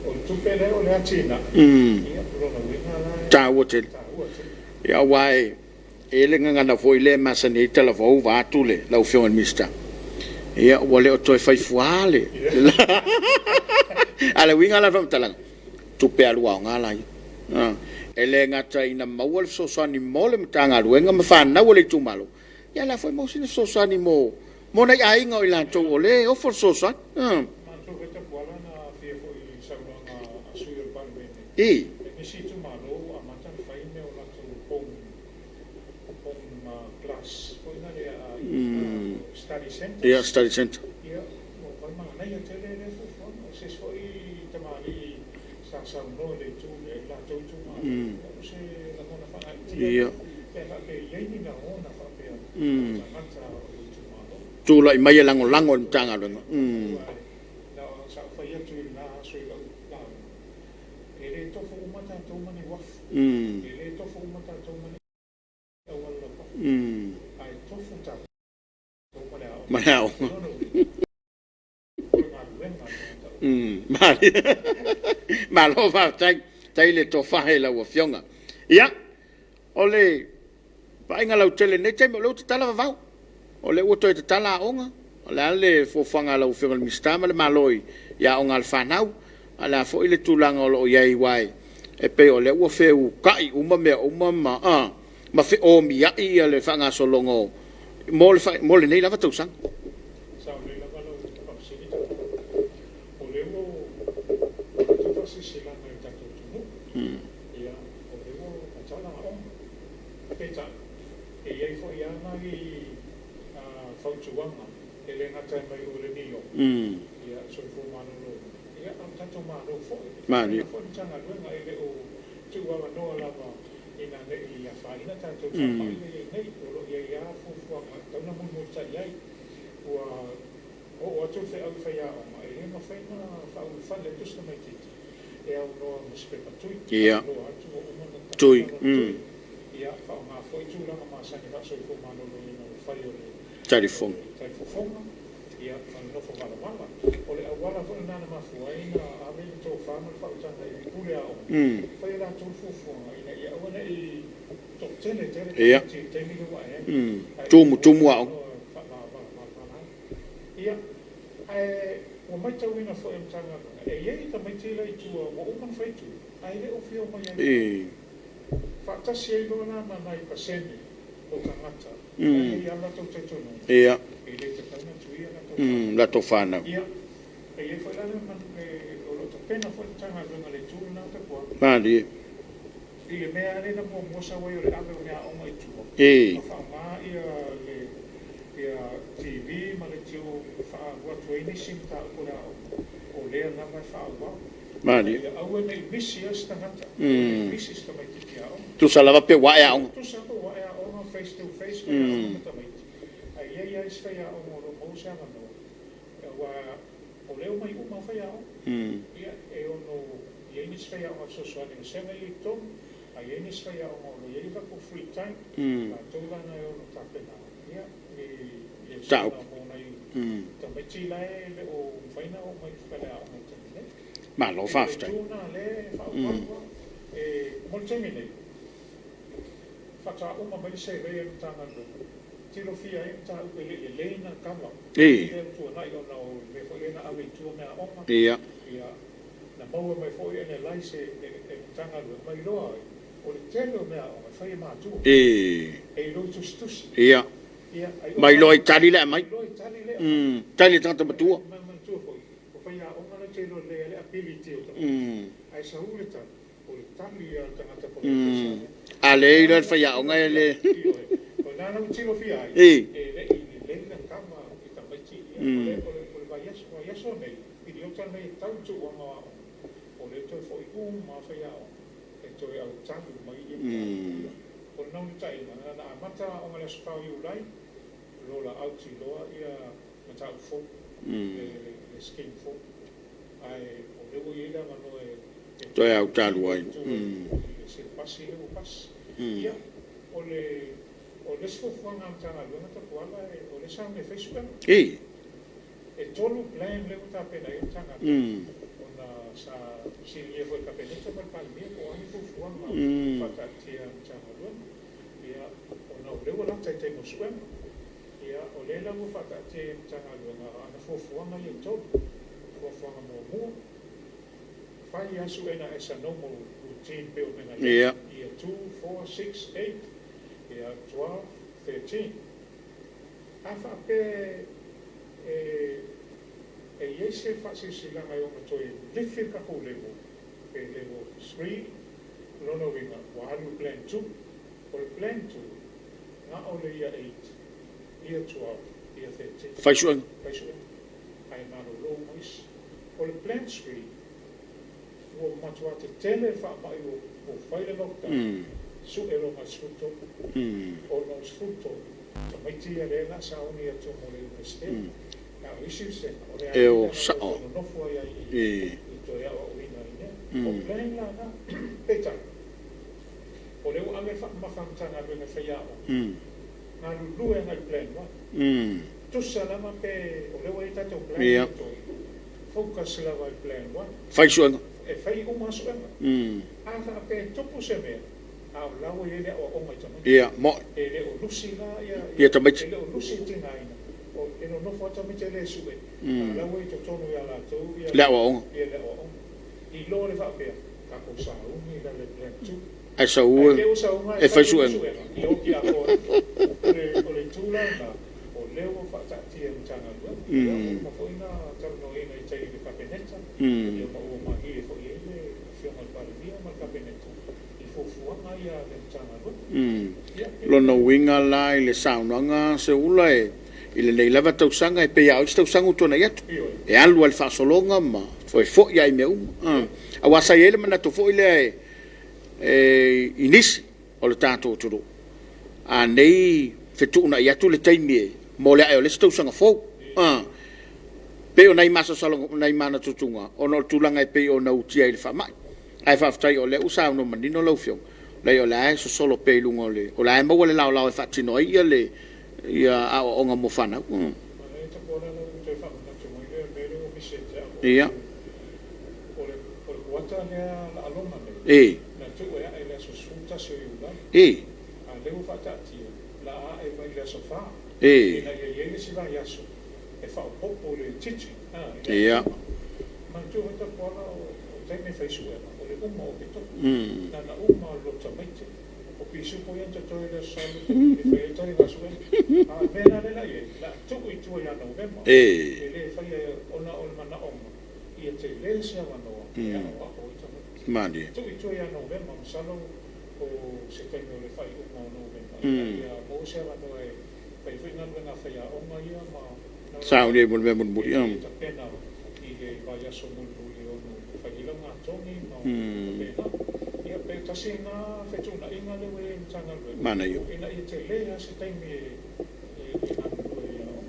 o le tupe lea o le atinae, ia, o lona uiga la e taua tele. Ia, aua e i ai le gagana foi lea e masani ai talavou vaeatu lau Afioga i le Minisita, ia ua le o toe fai fuā le... A o le uiga la o le faamatalaga, tupe alu aoga la ia. E le gata ina maua le fesoasoani mo le Matagaluega ma fanau a le itumalo, ia a o la foi e maua sina fesoasoani mo nai aiga o i latou o lea e ofo le fesoasoani. Manatua foi Tapuala na aafia foi i saunoaga a sui usufono o le Palemene, nisi itumalo ua amata ona fai o latou home class foi na lea study centers. Ia, study center. Ia, ua manaia tele lea fuafuaga. Se isi foi tamalii sa saunoa i le itu lea i latou itumalo, o se lagona faagaeetia pe a faapea e i ai ni lagona faapea o tagata o le itumalo. Tulai mai e lagolago i le Matagaluega. Na sa ou fai atu i lena aso i lau lauga, e le tofu uma tatou ma ni uafu, e le tofu uma tatou ma ni auala laupapa, ae tofu tatou ma le aoga. Ma le aoga. O lona uiga, o le galuega lena taua. Malo faafetai, faafetai le tofa i lau Afioga. Ia, o le vaaiga lautele i lenei taimi, o lea ua tatala vavau, o lea ua toe tatala aoga, o le a le fuafuaga a lau Afioga i le Minisita ma le Malo i aoga a le fanau, a o le a foi le tulaga o lo o i ai, aua e pei o lea ua feutai uma mea uma ma feomiai le faagasologa mo lenei lava tausaga. Sao lelei lava lau faafesili Tapunuu. O lea ua avatu le faasilasilaga i le tatou atunuu, ia, o lea ua tatala aoga. Peitai, e i ai foi lava nai fautuaga e le gata mai o le NEOC, ia, Soifua Maloloina, ia, a o le tatou Malo foi. E faapena foi le Matagaluega, e le o tuuavanoa lava ina ne i afaina tatou i faamai lea e i ai nei. O lo o i ai lava fuafuaga e tatau ona mulimulitai ai. Ua oo atu le feau i faiaoga, e le mafai ona faaulufale atu se tamaitiiti e aunoa ma se pepa tui, faailoa atu ua uma ona Tui. tapena lona tui. Ia faaaoga foi tulaga masani faa-soifua maloloina o le fai o le Talifofoga. talifofoga, ia, ma le nofo valavala. O le auala foi lena na mafua ai ona ave le tofa ma le faautaga i pule aoga, fai e latou le fuafuaga ina ia aua ne i toatele tele tamaiti i le taimi lea ua ae ai, ae ia maua Tumutumu le aoga. avanoa e faavalavala ai. Ia, ae ua matauina foi e le Matagaluega, e i ai tamaiti la i tua ua uma ona fai tui, ae le o fia omai ai i aoga. Faatasi ai loa la ma nai pasene o tagata la e i ai lava latou talitonuga, e le tatau ona tuia latou fanau. Latou fanau. Ia, e i ai foi la le, o lo o tapena foi le Matagaluega i le itu lena o Tapuaga. Malie. I le mea lava lea na muamua sau ai o le ave o meaaoga i tua, ma faaaoga ia le ia TV ma leitio e faaalu atu ai nisi mataupu o le aoga, o lea lava e faaauau. Malie. Ina ia aua ne i misi lava se tagata, aua ne i misi se tamaitiiti aoga. Tusa lava pe ua ae aoga. Tusa pe ua ae aoga, face to face faiaoga ma tamaiti. Ae i ai lava isi faiaoga o lo o maua se avanoa, aua o lea e omai uma lava faiaoga. Ia, e ono i ai nisi faiaoga e fesoasoani i vasega ia i totonu, ae i ai nisi faiaoga o lo o i ai latou free time, latou la na e ono tapena ia ni lesona mo nai tamaiti la e le o mafai ona oo mai i le faleaoga i le taimi nei. Malo E pei o le faafetai. itu lena o lea e faaauau lava. E mo le taimi nei, faatoa uma mai le survey a le Matagaluega, tilofia ai mataupu e le i lelei ona cover i lea tuanai ona o le mea foi lea na ave i tua meaaoga, ia, na maua mai foi e analyse e le Matagaluega ma iloa ai o le tele o meaaoga e fai e matua, e iloa i tusitusi. Ia, ai Ma iloa i tali le aumai. Iloa i tali le aumai. Tali a tagata matua. Ma manatua foi, o faiaoga la te iloa lelei ai le ability o tamaiti, ae sahu le tali, o le tali a le tagata po o le ofisa. A le iloa e le faiaoga e le. Ioe, o lena la ua tilofia ai, e le i lelei ona kava i tamaiti ia. O le vaiaso nei, piliota lenei e tau i le tuuaga o aoga. O lea e toe foi uma lava faiaoga e toe autalu mai ia mataupu ia. O le naunautaiga, na ona amata aoga i le aso 4 o Iulai, lola autiloa ia mataupu fou, le scheme fou. Ae o lea ua i ai le avanoa e Toe autalu ai. i le selepasi lea ua pasi. Ia, o le o le isi fuafuaga a le Matagaluega Tapuala, o lea sa mea fai suega. E tolu plan lea ua tapena i ai le Matagaluega, ona sa fesiligia foi e le Kapeneta ma le Palemia po o a ni fuafuaga faataatia a le Matagaluega. Ia, ona o lea ua lata i le taimi o suega. Ia, o lea la ua faataatia e le Matagaluega ana fuafuaga ia e tolu. Fuafuaga muamua, fai lava suega as a normal routine pei o mea na i ai, year 2, 4, 6, 8, ia 12, 13. A faapea e i ai se faasilasilaga e ono toe lifi le tatou level, pe level 3, o lona uiga ua alu i le plan 2. O le plan 2, na o le year 8, year 12, year 13. Fai suega. Fai suega, ae malolo uma isi. O le plan 3, ua matua tetele le faamai ua fai le lockdown, sue loa ma le 13, ona o le 13 tamaiti ia lea na sauni atu mo le Iunivesite, a o isi vasega o le E o aiga sao. nonofo ai ai i toe aoaoina ai mea. O plan la na, peitai, o lea ua ave le faamamafa a le Matagaluega e faiaoga, galulue agai plan 1. Tusa lava pe o lea ua i ai tatou plan ia tolu, focus lava i plan 1. Fai suega. E fai uma suega. A faapea e tupu se mea, a o la ua i ai le aoaoga i tamaiti. Ia, mo. E le o lusi la ia Ia tamaiti. E le o lusi le tigaina. O e nonofo lava tamaiti e le sue, a o la ua i totonu ia latou ia Le aoaoga. Ia le aoaoga. I lo le faapea, tatou sauni la le plan 2. Ae sau Ae te ua sauga e fai suega. Ia oti atoa. O le itu la lena, o lea ua faataatia e le Matagaluega. Ia, ua uma foi na talanoaina i tai i le Kapeneta. Ia ma ua malie foi i ai le Afioga i le Palemia ma le Kapeneta i fuafuaga ia a le Matagaluega. Ia, Lona uiga la i le saunoaga Seuula e i lenei lava tausaga e pei lava o isi tausaga ua tuanai atu. Ioe. E alu lava i le faasologa ma foefo'i lava i mea uma. Aua sa i ai le manatu foi lea e i nisi o le tatou atunuu, a nei fetuunai atu le taimi e mo le ae o le isi tausaga fou. Pei o nai masalosaloga nai manatutuga ona o le tulaga e pei ona utia ai le faamai. Ae faafetai o lea ua saunoa manino lau Afioga, leai o la e sosolo pea i luga o le, o la e maua le laolao e faatino ai le aoaoga mo fanau. Manaia Tapuala lau toe faamanatu mai lea mea lea ua misi ia te au. O le kuata lea laaloga nei, na tuu e ae i le aso 11 o Iulai, a o lea ua faataatia la ae mai le aso 4, ina ia i ai le isi vaiaso e faaopoopo i le titi i le aoaoga. Manatua foi Tapuala o taimi e fai suega, o le uma o Oketopa. Na ona uma o le loto tamaiti. O pisupo ia na totoe i le aso Sa e fai ai taliga suega. A o le mea la lea la i ai, la tuu i tua ia Novema. E le faia ona o le manaoga ia tele se avanoa e aoao ai tamaiti. Malie. Tuu i tua ia Novema, masalo o se taimi o le faaiuga o Novema, ina ia maua se avanoa e fai foi galuega a faiaoga ia ma Sauni ai mo le mea mulimuli. E tapena i le vaiaso mulimuli e ono fai ai laugatogi ma faapena. Ia pe tasi lena fetuunaiga lea ua i ai i le Matagaluega, Manaia. ina ia tele lava se taimi e galulue ai i aoga.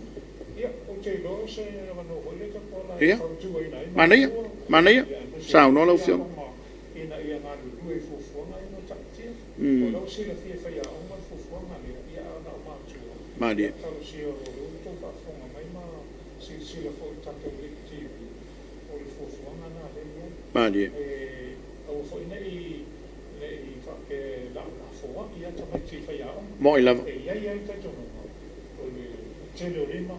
Ia, ou te iloa o se avanoa foi lea Tapuala e fautuaina ai Manaia. matua, Manaia. ia, aemaise Saunoa lau foi Afioga. aoga ina ia galulue i fuafuaga ia ua taatia. O la ua silafia e faiaoga le fuafuaga lea, ia a na o matua, Malie. ia talosia o lea ua outou faafofoga mai ma silasila foi i le tatou League TV, o le fuafuaga lena lea e i ai. Malie. E aua foi ne i faapea e laolafoai lava tamaiti i faiaoga. Mo'i lava. E i ai lava le talitonuga, o le tele o lima,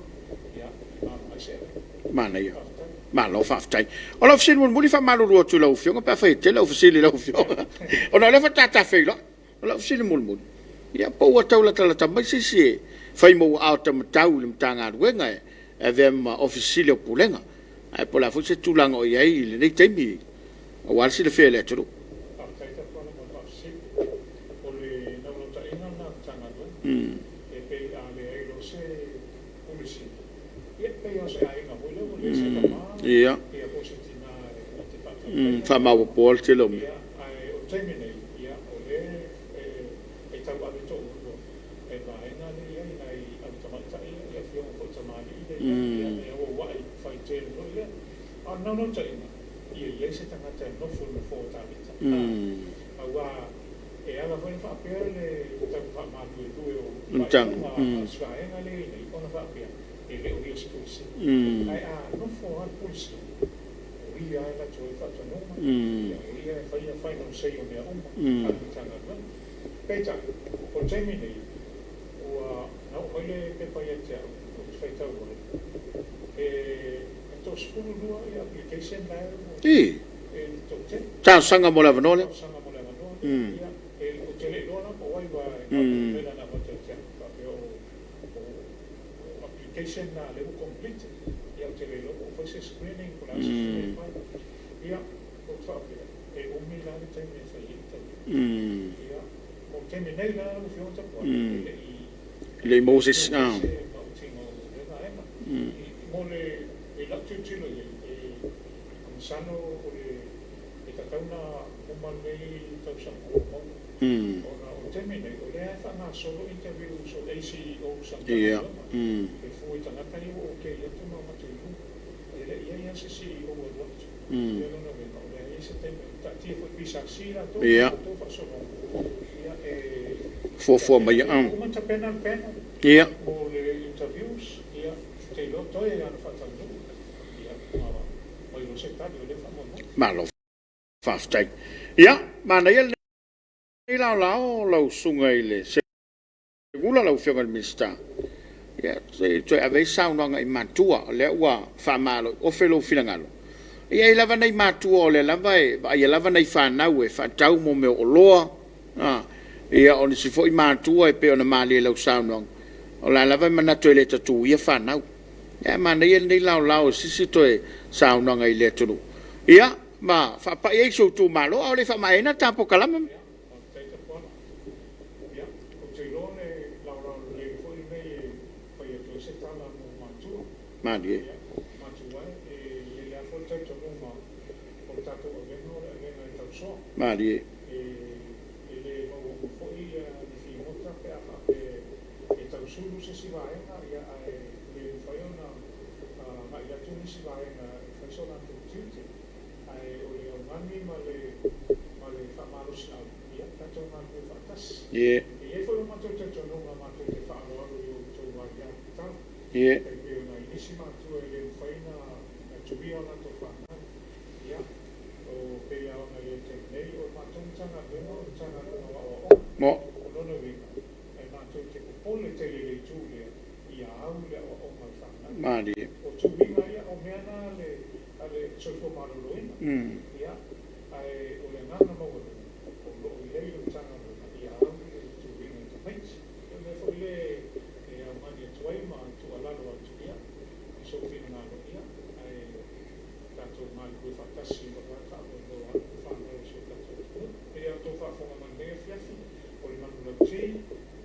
ia, e vaavaai se ave. Manaia. Faafetai. Malo faafetai. O lau fesili mulimuli, faamalulu atu i lau Afioga pe afai e tele au fesili i lau Afioga, ona o lea faatoa ta feiloai. O lau fesili mulimuli, ia po ua tau latalata mai se isi e fai ma ua aao taumatau i le Matagaluega e avea ma Ofisa Sili o Pulega, ae po o le a foi se tulaga o i ai i lenei taimi aua le silafia e le atunuu. Faafetai Tapuala mo le faafesili. O le naunautaiga lena a le Matagaluega, e pei a leai loa se Pule Sili, ia pei lava o se aiga foi lea ua leai se tama, ia po o se tina e te faatauina. Faamaopoopoa le tele o mea. Ae o le taimi nei, o lea e tauave toalua e le vaega lea e i ai nai au tamaitai ia, afioga foi i tamalii lea e i ai, e auauai faitele foi lea. A o le naunautaiga, ia i ai se tagata e nofo i le nofoa o Tavita, aua e ala foi ona faapea le tau faamaluelue o faaiuga a si vaega lea e i ai nei, ona faapea e le o ia se Pule Sili. Ae a nofo lava le Pule Sili, o ia lava e alu atu ai le faatonuga, o ia e faia final say o mea uma a le Matagaluega. Peitai, o le taimi nei, ua na oo mai le pepa ia te au ou te faitau ai, e 12 application la e ua e toatele. Talosaga mo le avanoa lea. Talosaga mo le avanoa lea. Ia, ou te le iloa la po o ai aua na o le email na avatu ia te au, faapea o application na lea ua complete. Ia ou te le iloa po ua fai se screening po o le a se isi mea e fai. Ia, ou te faapea, e umi la le taimi e fai ai interview. Ia, mo le taimi nei la lau Afioga Tapuai, e le i E le i maua se isi. Se mautiga o lea vaega. Mo le i lau tilotilo i ai, e masalo o le e tatau ona uma lenei tausaga ua maua, ona o le taimi nei, o lea e faagasolo interviews o ACEOs a Matagaluega, e fua i tagata ia ua okay atu ma o atu i luga. E le i i ai lava se CEO ua alu atu. Ia lona uiga, o lea e i ai se taimi, taatia foi i le PSC latou ma latou faasologa, ia e Fuafua mai. Ua uma ona tapena le panel mo le interviews, ia, ou te iloa toe lava ona faataunuu, ia, ma aumai loa se tali o lea faamoemoe. Malo faafetai. Ia, manaia lenei laolao lau susuga i le Segula, lau Afioga i le Minisita, ia, se i toe ave ai saunoaga i matua, o lea ua faamaloiofe lou finagalo. E i ai lava nai matua o lea lava e vaaia lava nai fanau e faatau mo mea o oloa, ia o nisi foi matua e pei ona malie i lau saunoaga, o la e lava e manatu e le ta tuia fanau. Ae manaia lenei laolao i se isi toe saunoaga i le atunuu, ia ma faapai ai i si ou itumalo a o le i faamaeaina le ta polokalame. Ia, faafetai Tapuala. Ia, ou te iloa o le laolao lelei foi lenei e fai atu ai se tala mo matua. Malie. Ia, matua e, e i ai lava foi le talitonuga o le tatou avega o le avega e tausoa. Malie. E le maua uma foi ni figota pe a faapea e tausulu se isi vaega, ia, ae le mafai ona agai atu nisi vaega e fai so latou tiute. Ae o le augani ma le faamalosiau, ia tatou galulue faatasi. E i ai foi lo matou talitonuga matou te faaaloalo i outou aiatatau. E pei ona i nisi matua e le mafai ona tuia o latou fanau. Ia, o pei lava ona i ai i le taimi nei, o le matou Matagaluega o le Matagaluega o Aoaoga. O lona uiga, e matou te popole tele i le itu lea, ia au le aoaoga a le fanau. Malie. O tuuiga ia, o mea na a le soifua maloloina. Ia, ae o le agaga maualuga, o lo o i ai le Matagaluega ia au le tuuiga i tamaiti. O le mea foi lea e augani atu ai ma tuualalo atu, ia, i sou finagalo, ia, ae tatou galulue faatasi aua le faamoemoe o alo ma fanau o si o tatou atunuu. E le o tou faafofoga mai i lenei afiafi, o le manulauti,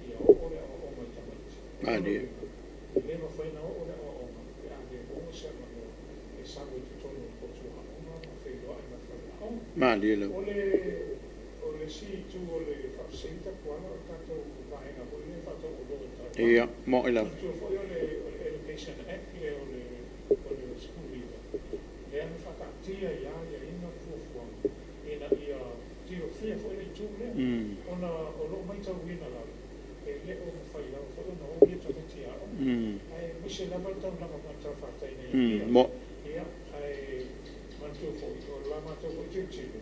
ia oo le aoaoga i tamaiti. O lona uiga, e le mafai ona oo le aoaoga pe a le maua se avanoa e sau ai i totonu o le potu aoga ma feiloai ma le faleaoga. Malie lava. O le isi itu o le faafesili Tapuala, o le tatou vaega foi lea e faatauoloa i Taiwan. Ia, mo'i lava. Manatua foi o le Education Act lea o le 19, lea na faataatia ai aiaiga ma fuafuaga ina ia tilofia foi le itu lea, ona o lo o matauina lava e le o mafai lava foi ona o ia tamaiti i aoga, aemaise lava le taulaga matalafatai nei Apia. Ia, ae manatua foi, o la matou foi tilotilo,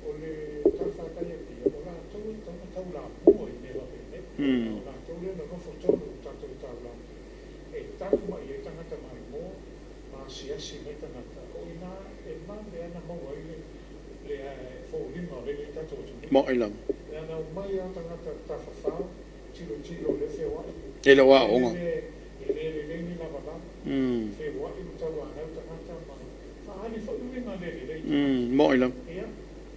o le talafatai Apia, o latou e tatau ona taulamua i mea faapenei, ona o latou lea e nonofo tonu i le tatou taulaga, e tau mai ai tagata maimoa ma asiasi mai tagata, o i ina e vave lava ona maua ai le foliga o lea e i ai le tatou atunuu. Mo'i lava. Leaga omai lava tagata tafafao, tilotilo o lea e feoai. E le o aoga. E le lelei ni lavalava, feoai ma tauanau tagata ma faaali foi uiga le lelei i tagata. Mo'i lava. Ia,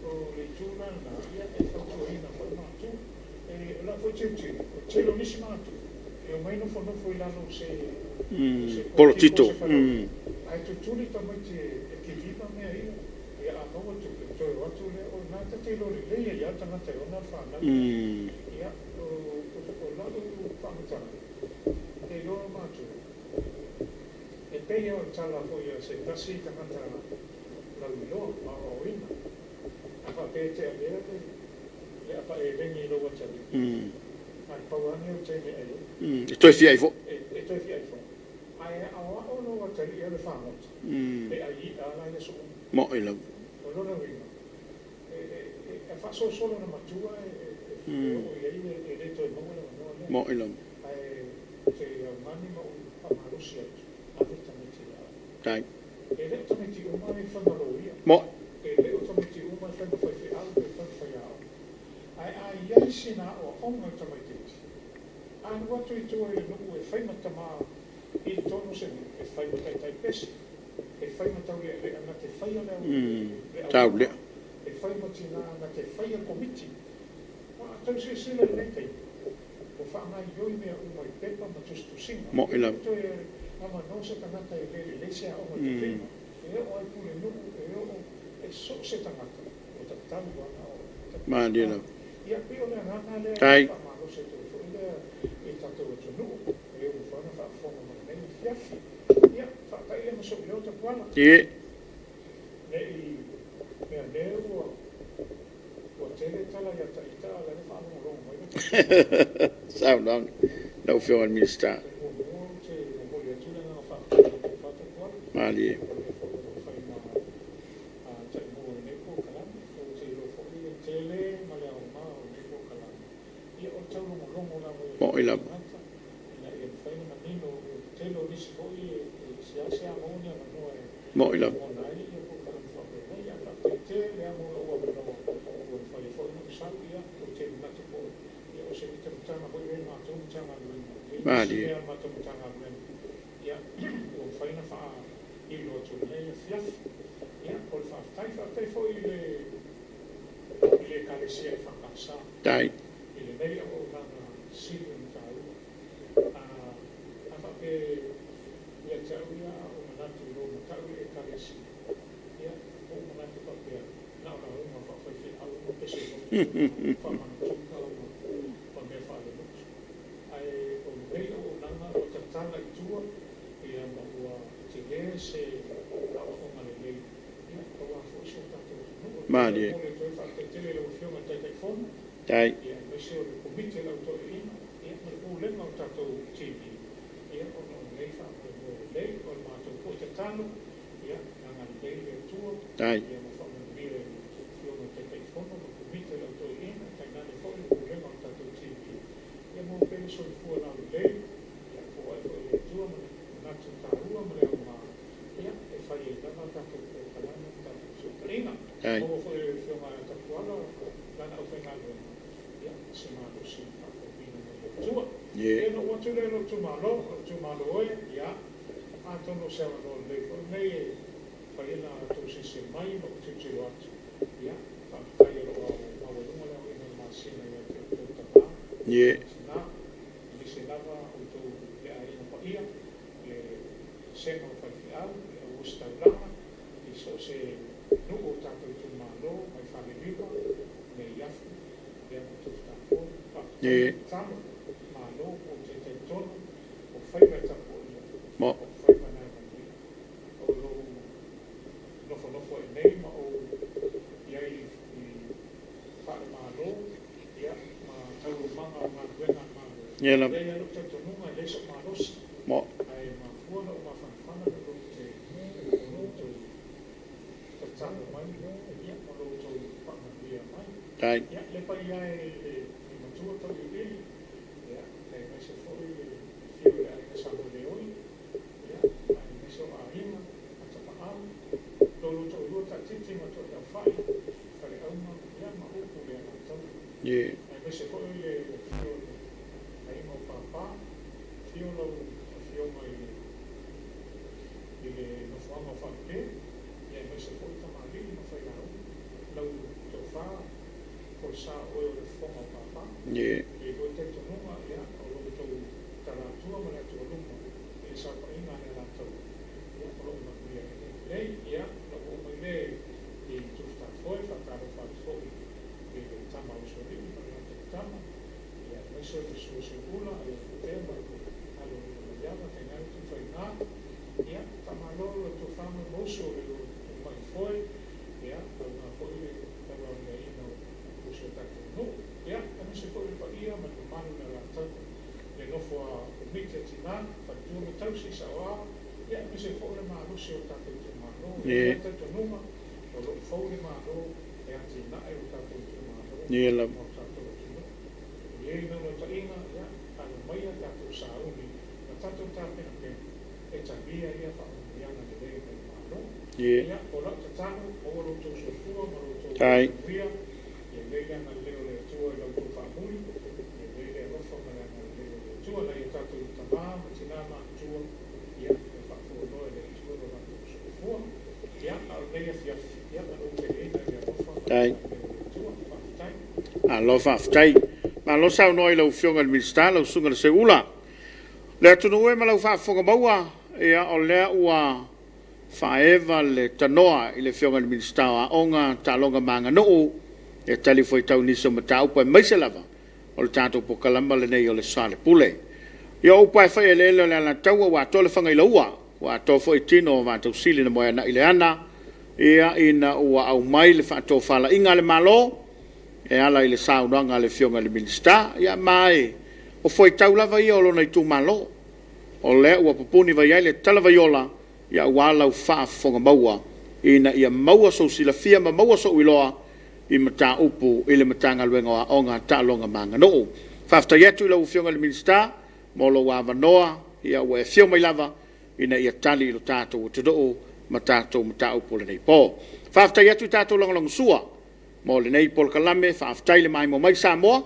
o le itu la lena, ia, e fautuaina foi matua. E, o lau foi tilotilo, o le tele o nisi matua, e omai nofonofo i lalo o se Polotito. Se faleoloa, ae tutuli tamaiti e kiliva mea ia. Ia, a maua le tupe, toe o atu lea, o lena ta te iloa lelei ai lava le tagata e ona le fanau. Ia, o lau faamatalaga, e iloa matou, e pei lava o le tala foi a se tasi tagata lauiloa ma aoaoina, a faapea e te avea le apa elegi i lou atalii, na o le pau lava lenei o le taimi e ai ai. E toe fia ai foi. E toe fia ai foi. Ae aoao lou atalii e alu e fagota, e ai i'a la i aso uma. Mo'i lava. O lona uiga, e faasolosolo ona matua e oo i ai e le toe maua le avanoa lea. Mo'i lava. Ae ou te augani ma ou faamalosi atu, ave tamaiti e aoga. Tai. E le o tamaiti uma e fai ma loia. Mo'i. E le o tamaiti uma e fai ma faifeau pe fai ma faiaoga. Ae a i ai sina aoaoga i le tamaitiiti, a alu atu i tua i le nuu e fai ma tama i totonu o se nuu, e fai ma taitai pese, e fai ma taulealea na te faia le Taulea. auaunaga, e fai ma tina na te faia komiti. Ua a tau silasila i lenei taimi, ua faagaoioi mea uma i pepa ma tusitusiga. Mo'i E le lava. toe avanoa se tagata e le lelei se aoga i tofiga. E oo lava i pulenuu, e oo e so o se tagata, ua tatau lava ona aoaoina. Malie lava. Ia, pei o le agaga lea e Tai. faamalosi atu ai foi lea i le tatou atunuu, e ono mafai ona faafofoga mai i lenei afiafi. Ia, faatai lea ma sou leo Tapuala. Ne i meaane ua tele tala ia ita, a o la e faalogologo mai le tatou Saunoaga lau Afioga i le Minisita. E muamua ou te momoli atu le agaga faafetai i lau tofa Tapuala, Malie. o le foi o lo o fai ma taimua o lenei polokalame. Ou te iloa foi le tele ma le aoga o lenei polokalame. Ia, o le taulogologo lava i o Mo'i tatou lava. tagata ina ia mafai ona manino. O le tele o nisi foi e seasea maua ni avanoa e Mo'i lava. lagona ai polokalame faapenei. Ae faafetai tele lava mo lou avanoa ua mafai ai foi ona ou sau. Ia, ou te manatu foi, ia, o se mitamitaga foi lea i le matou Matagaluega. E leai nisi Malie. mea a le matou Matagaluega ia ua mafai ona faailo atu i lenei afiafi. Ia, o le faafetai, faafetai foi i le Ekalesia EFKS Tai. i lenei auaunaga sili ona taua. A faapea ia te au ia a ou manatu i lo matau i le Ekalesia, ia, ua ou manatu faapea, na o lauga faafaifeau ma pese loto ma faamanatuga ma mea faalelotu. Ae o lenei auaunaga ua tatala i tua, ia, ma ua tele se aoaoga lelei, ia, aua foi si o tatou atunuu. O le mea lea e Malie. momoli atu ai le faafetai tele i lau Afioga i le Taitaifono, Tai. ia, aemaise o le Komiti a le Au Toeaiina, ia, ma le Pulega o le tatou TV, ia, ona o lenei faamoemoe lelei. O le matou foi tatalo, ia agalelei le Atua, Tai. ia ma faamanuia i le Afioga i le Taitaifono ma le Komiti a le Au Toeaiina, tainane foi le Pulega o le tatou TV, ia maua pea le soifua laulelei, ia foai foi e le Atua manatu taua ma le aoga, ia, e fai ai lava a tatou polokalame ma tatou fesootaiga. Tai. Maua foi e le Afioga ia Tapuala lana aufaigaluega, ia, se malosi faafouina mai le Atua. Ia, ona ou atu lea i lou itumalo, o le itumalo e, ia, atonu o se avanoa lelei foi lenei e mafai ona outou silasila mai ma ou tilotilo atu. Ia, faafetai o lo o maualuga le aoina o le masina ia te outou tama ma tina, aemaise lava outou le aiga paia, le vasega o faifeau, le au ositaulaga, i so o se nuu o tatou itumalo, mai Falelima, Neiafu, ia ma Tufutafoe. Faafetai le tatalo, malo, ou te talitonu o faiva e tapuaia, Mo'i. o faiva na e manuia. O lou nofonofo ai nei ma ou i ai i faale-Malo, ia, ma taualumaga o galuega a le Malo, Ia e lava. i ai lava lou talitonuga e leai sou malosi, Mo'i. ae mafua ona ou mafanafana ona o lo outou tatalo mai, ia, ma lo outou faamanuia mai. Tai. Ia, le paia e i le matua tauiliili, ia, aemaise foi le afio o le aiga Sa Moeleoi, ia, aemaise o aiga, a Tapaau, lo lua toalua Taatiti ma Toeaufai, Faleauma, ia, ma upu le Alataua. Aemaise foi le afio o le aiga o Papa, afio lau afioga i le nofoaga o Falepe, ia, aemaise foi tamalii ma failauga, lau tofa Folasa o oe o le fofoga o Papa. E i ai foi le talitonuga, ia, o lo outou talatua ma le atualuma i le saofaiga a le Alataua, ia, o lo o manuia ai. Lelei, ia, ona ou oo mai lea i faletua ma tausi, saoao, ia aemaise foi o le malosi o le tatou itumalo. E i ai le talitonuga o lo o fou le Malo e atinae o tatou itumalo ma o tatou atunuu. E i ai le naunautaiga, ia, alo maia tatou sauni ma tatou tapenapena e talia ia faamanuiaga lelei mai le Malo. Ia, o lau tatalo, maua lo outou soifua ma lo outou manuia, ia lelei le agalelei o le Atua i la outou faamuli, ia lelei le alofa ma le agalelei o le Atua. Nai o tatou tama ma tina matutua, ia, ia faafualoa e le Atua lo latou soifua. Ia, a o lenei afiafi, ia manuteleina i le alofa ma le agalelei o le Atua. Faafetai. Malo faafetai. Malo saunoa i lau Afioga i le Minisita lau Susuga i le Seuula. Le atunuu e ma lau faafofoga maua, ia o lea ua faaeva le tanoa i le Afioga i le Minisita o Aoga, Taaloga ma Aganuu e talifuaitau i nisi o mataupu aemaise lava o le tatou polokalama lenei o le Soalepule. Ia o upu lava e fai i eleele o le Alataua, ua atoa le fagailaua, ua atoa foi tino o Vaatausili na moe agai le ana, ia ina ua aumai le faatofalaiga a le Malo e ala i le saunoaga a le Afioga i le Minisita. Ia ma e o fuaitau lava ia o lona itumalo, o lea ua pupuni vai ai le talavaiola aua lau faafofoga maua ina ia maua sou silafia ma maua sou iloa i mataupu i le Matagaluega o Aoga, Taaloga ma Aganuu. Faafetai atu i lau Afioga i le Minisita mo lou avanoa ua e afio mai lava ina ia tali i lo tatou atunuu ma tatou mataupu o lenei po. Faafetai atu i tatou lagolagosua mo lenei polokalame, faafetai le maimoa mai Samoa,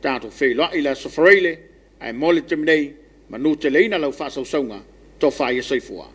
tatou feiloai i le Aso Faraile, ae mo le taimi nei, manuteleina lau faasausauga, tofa ia soifua.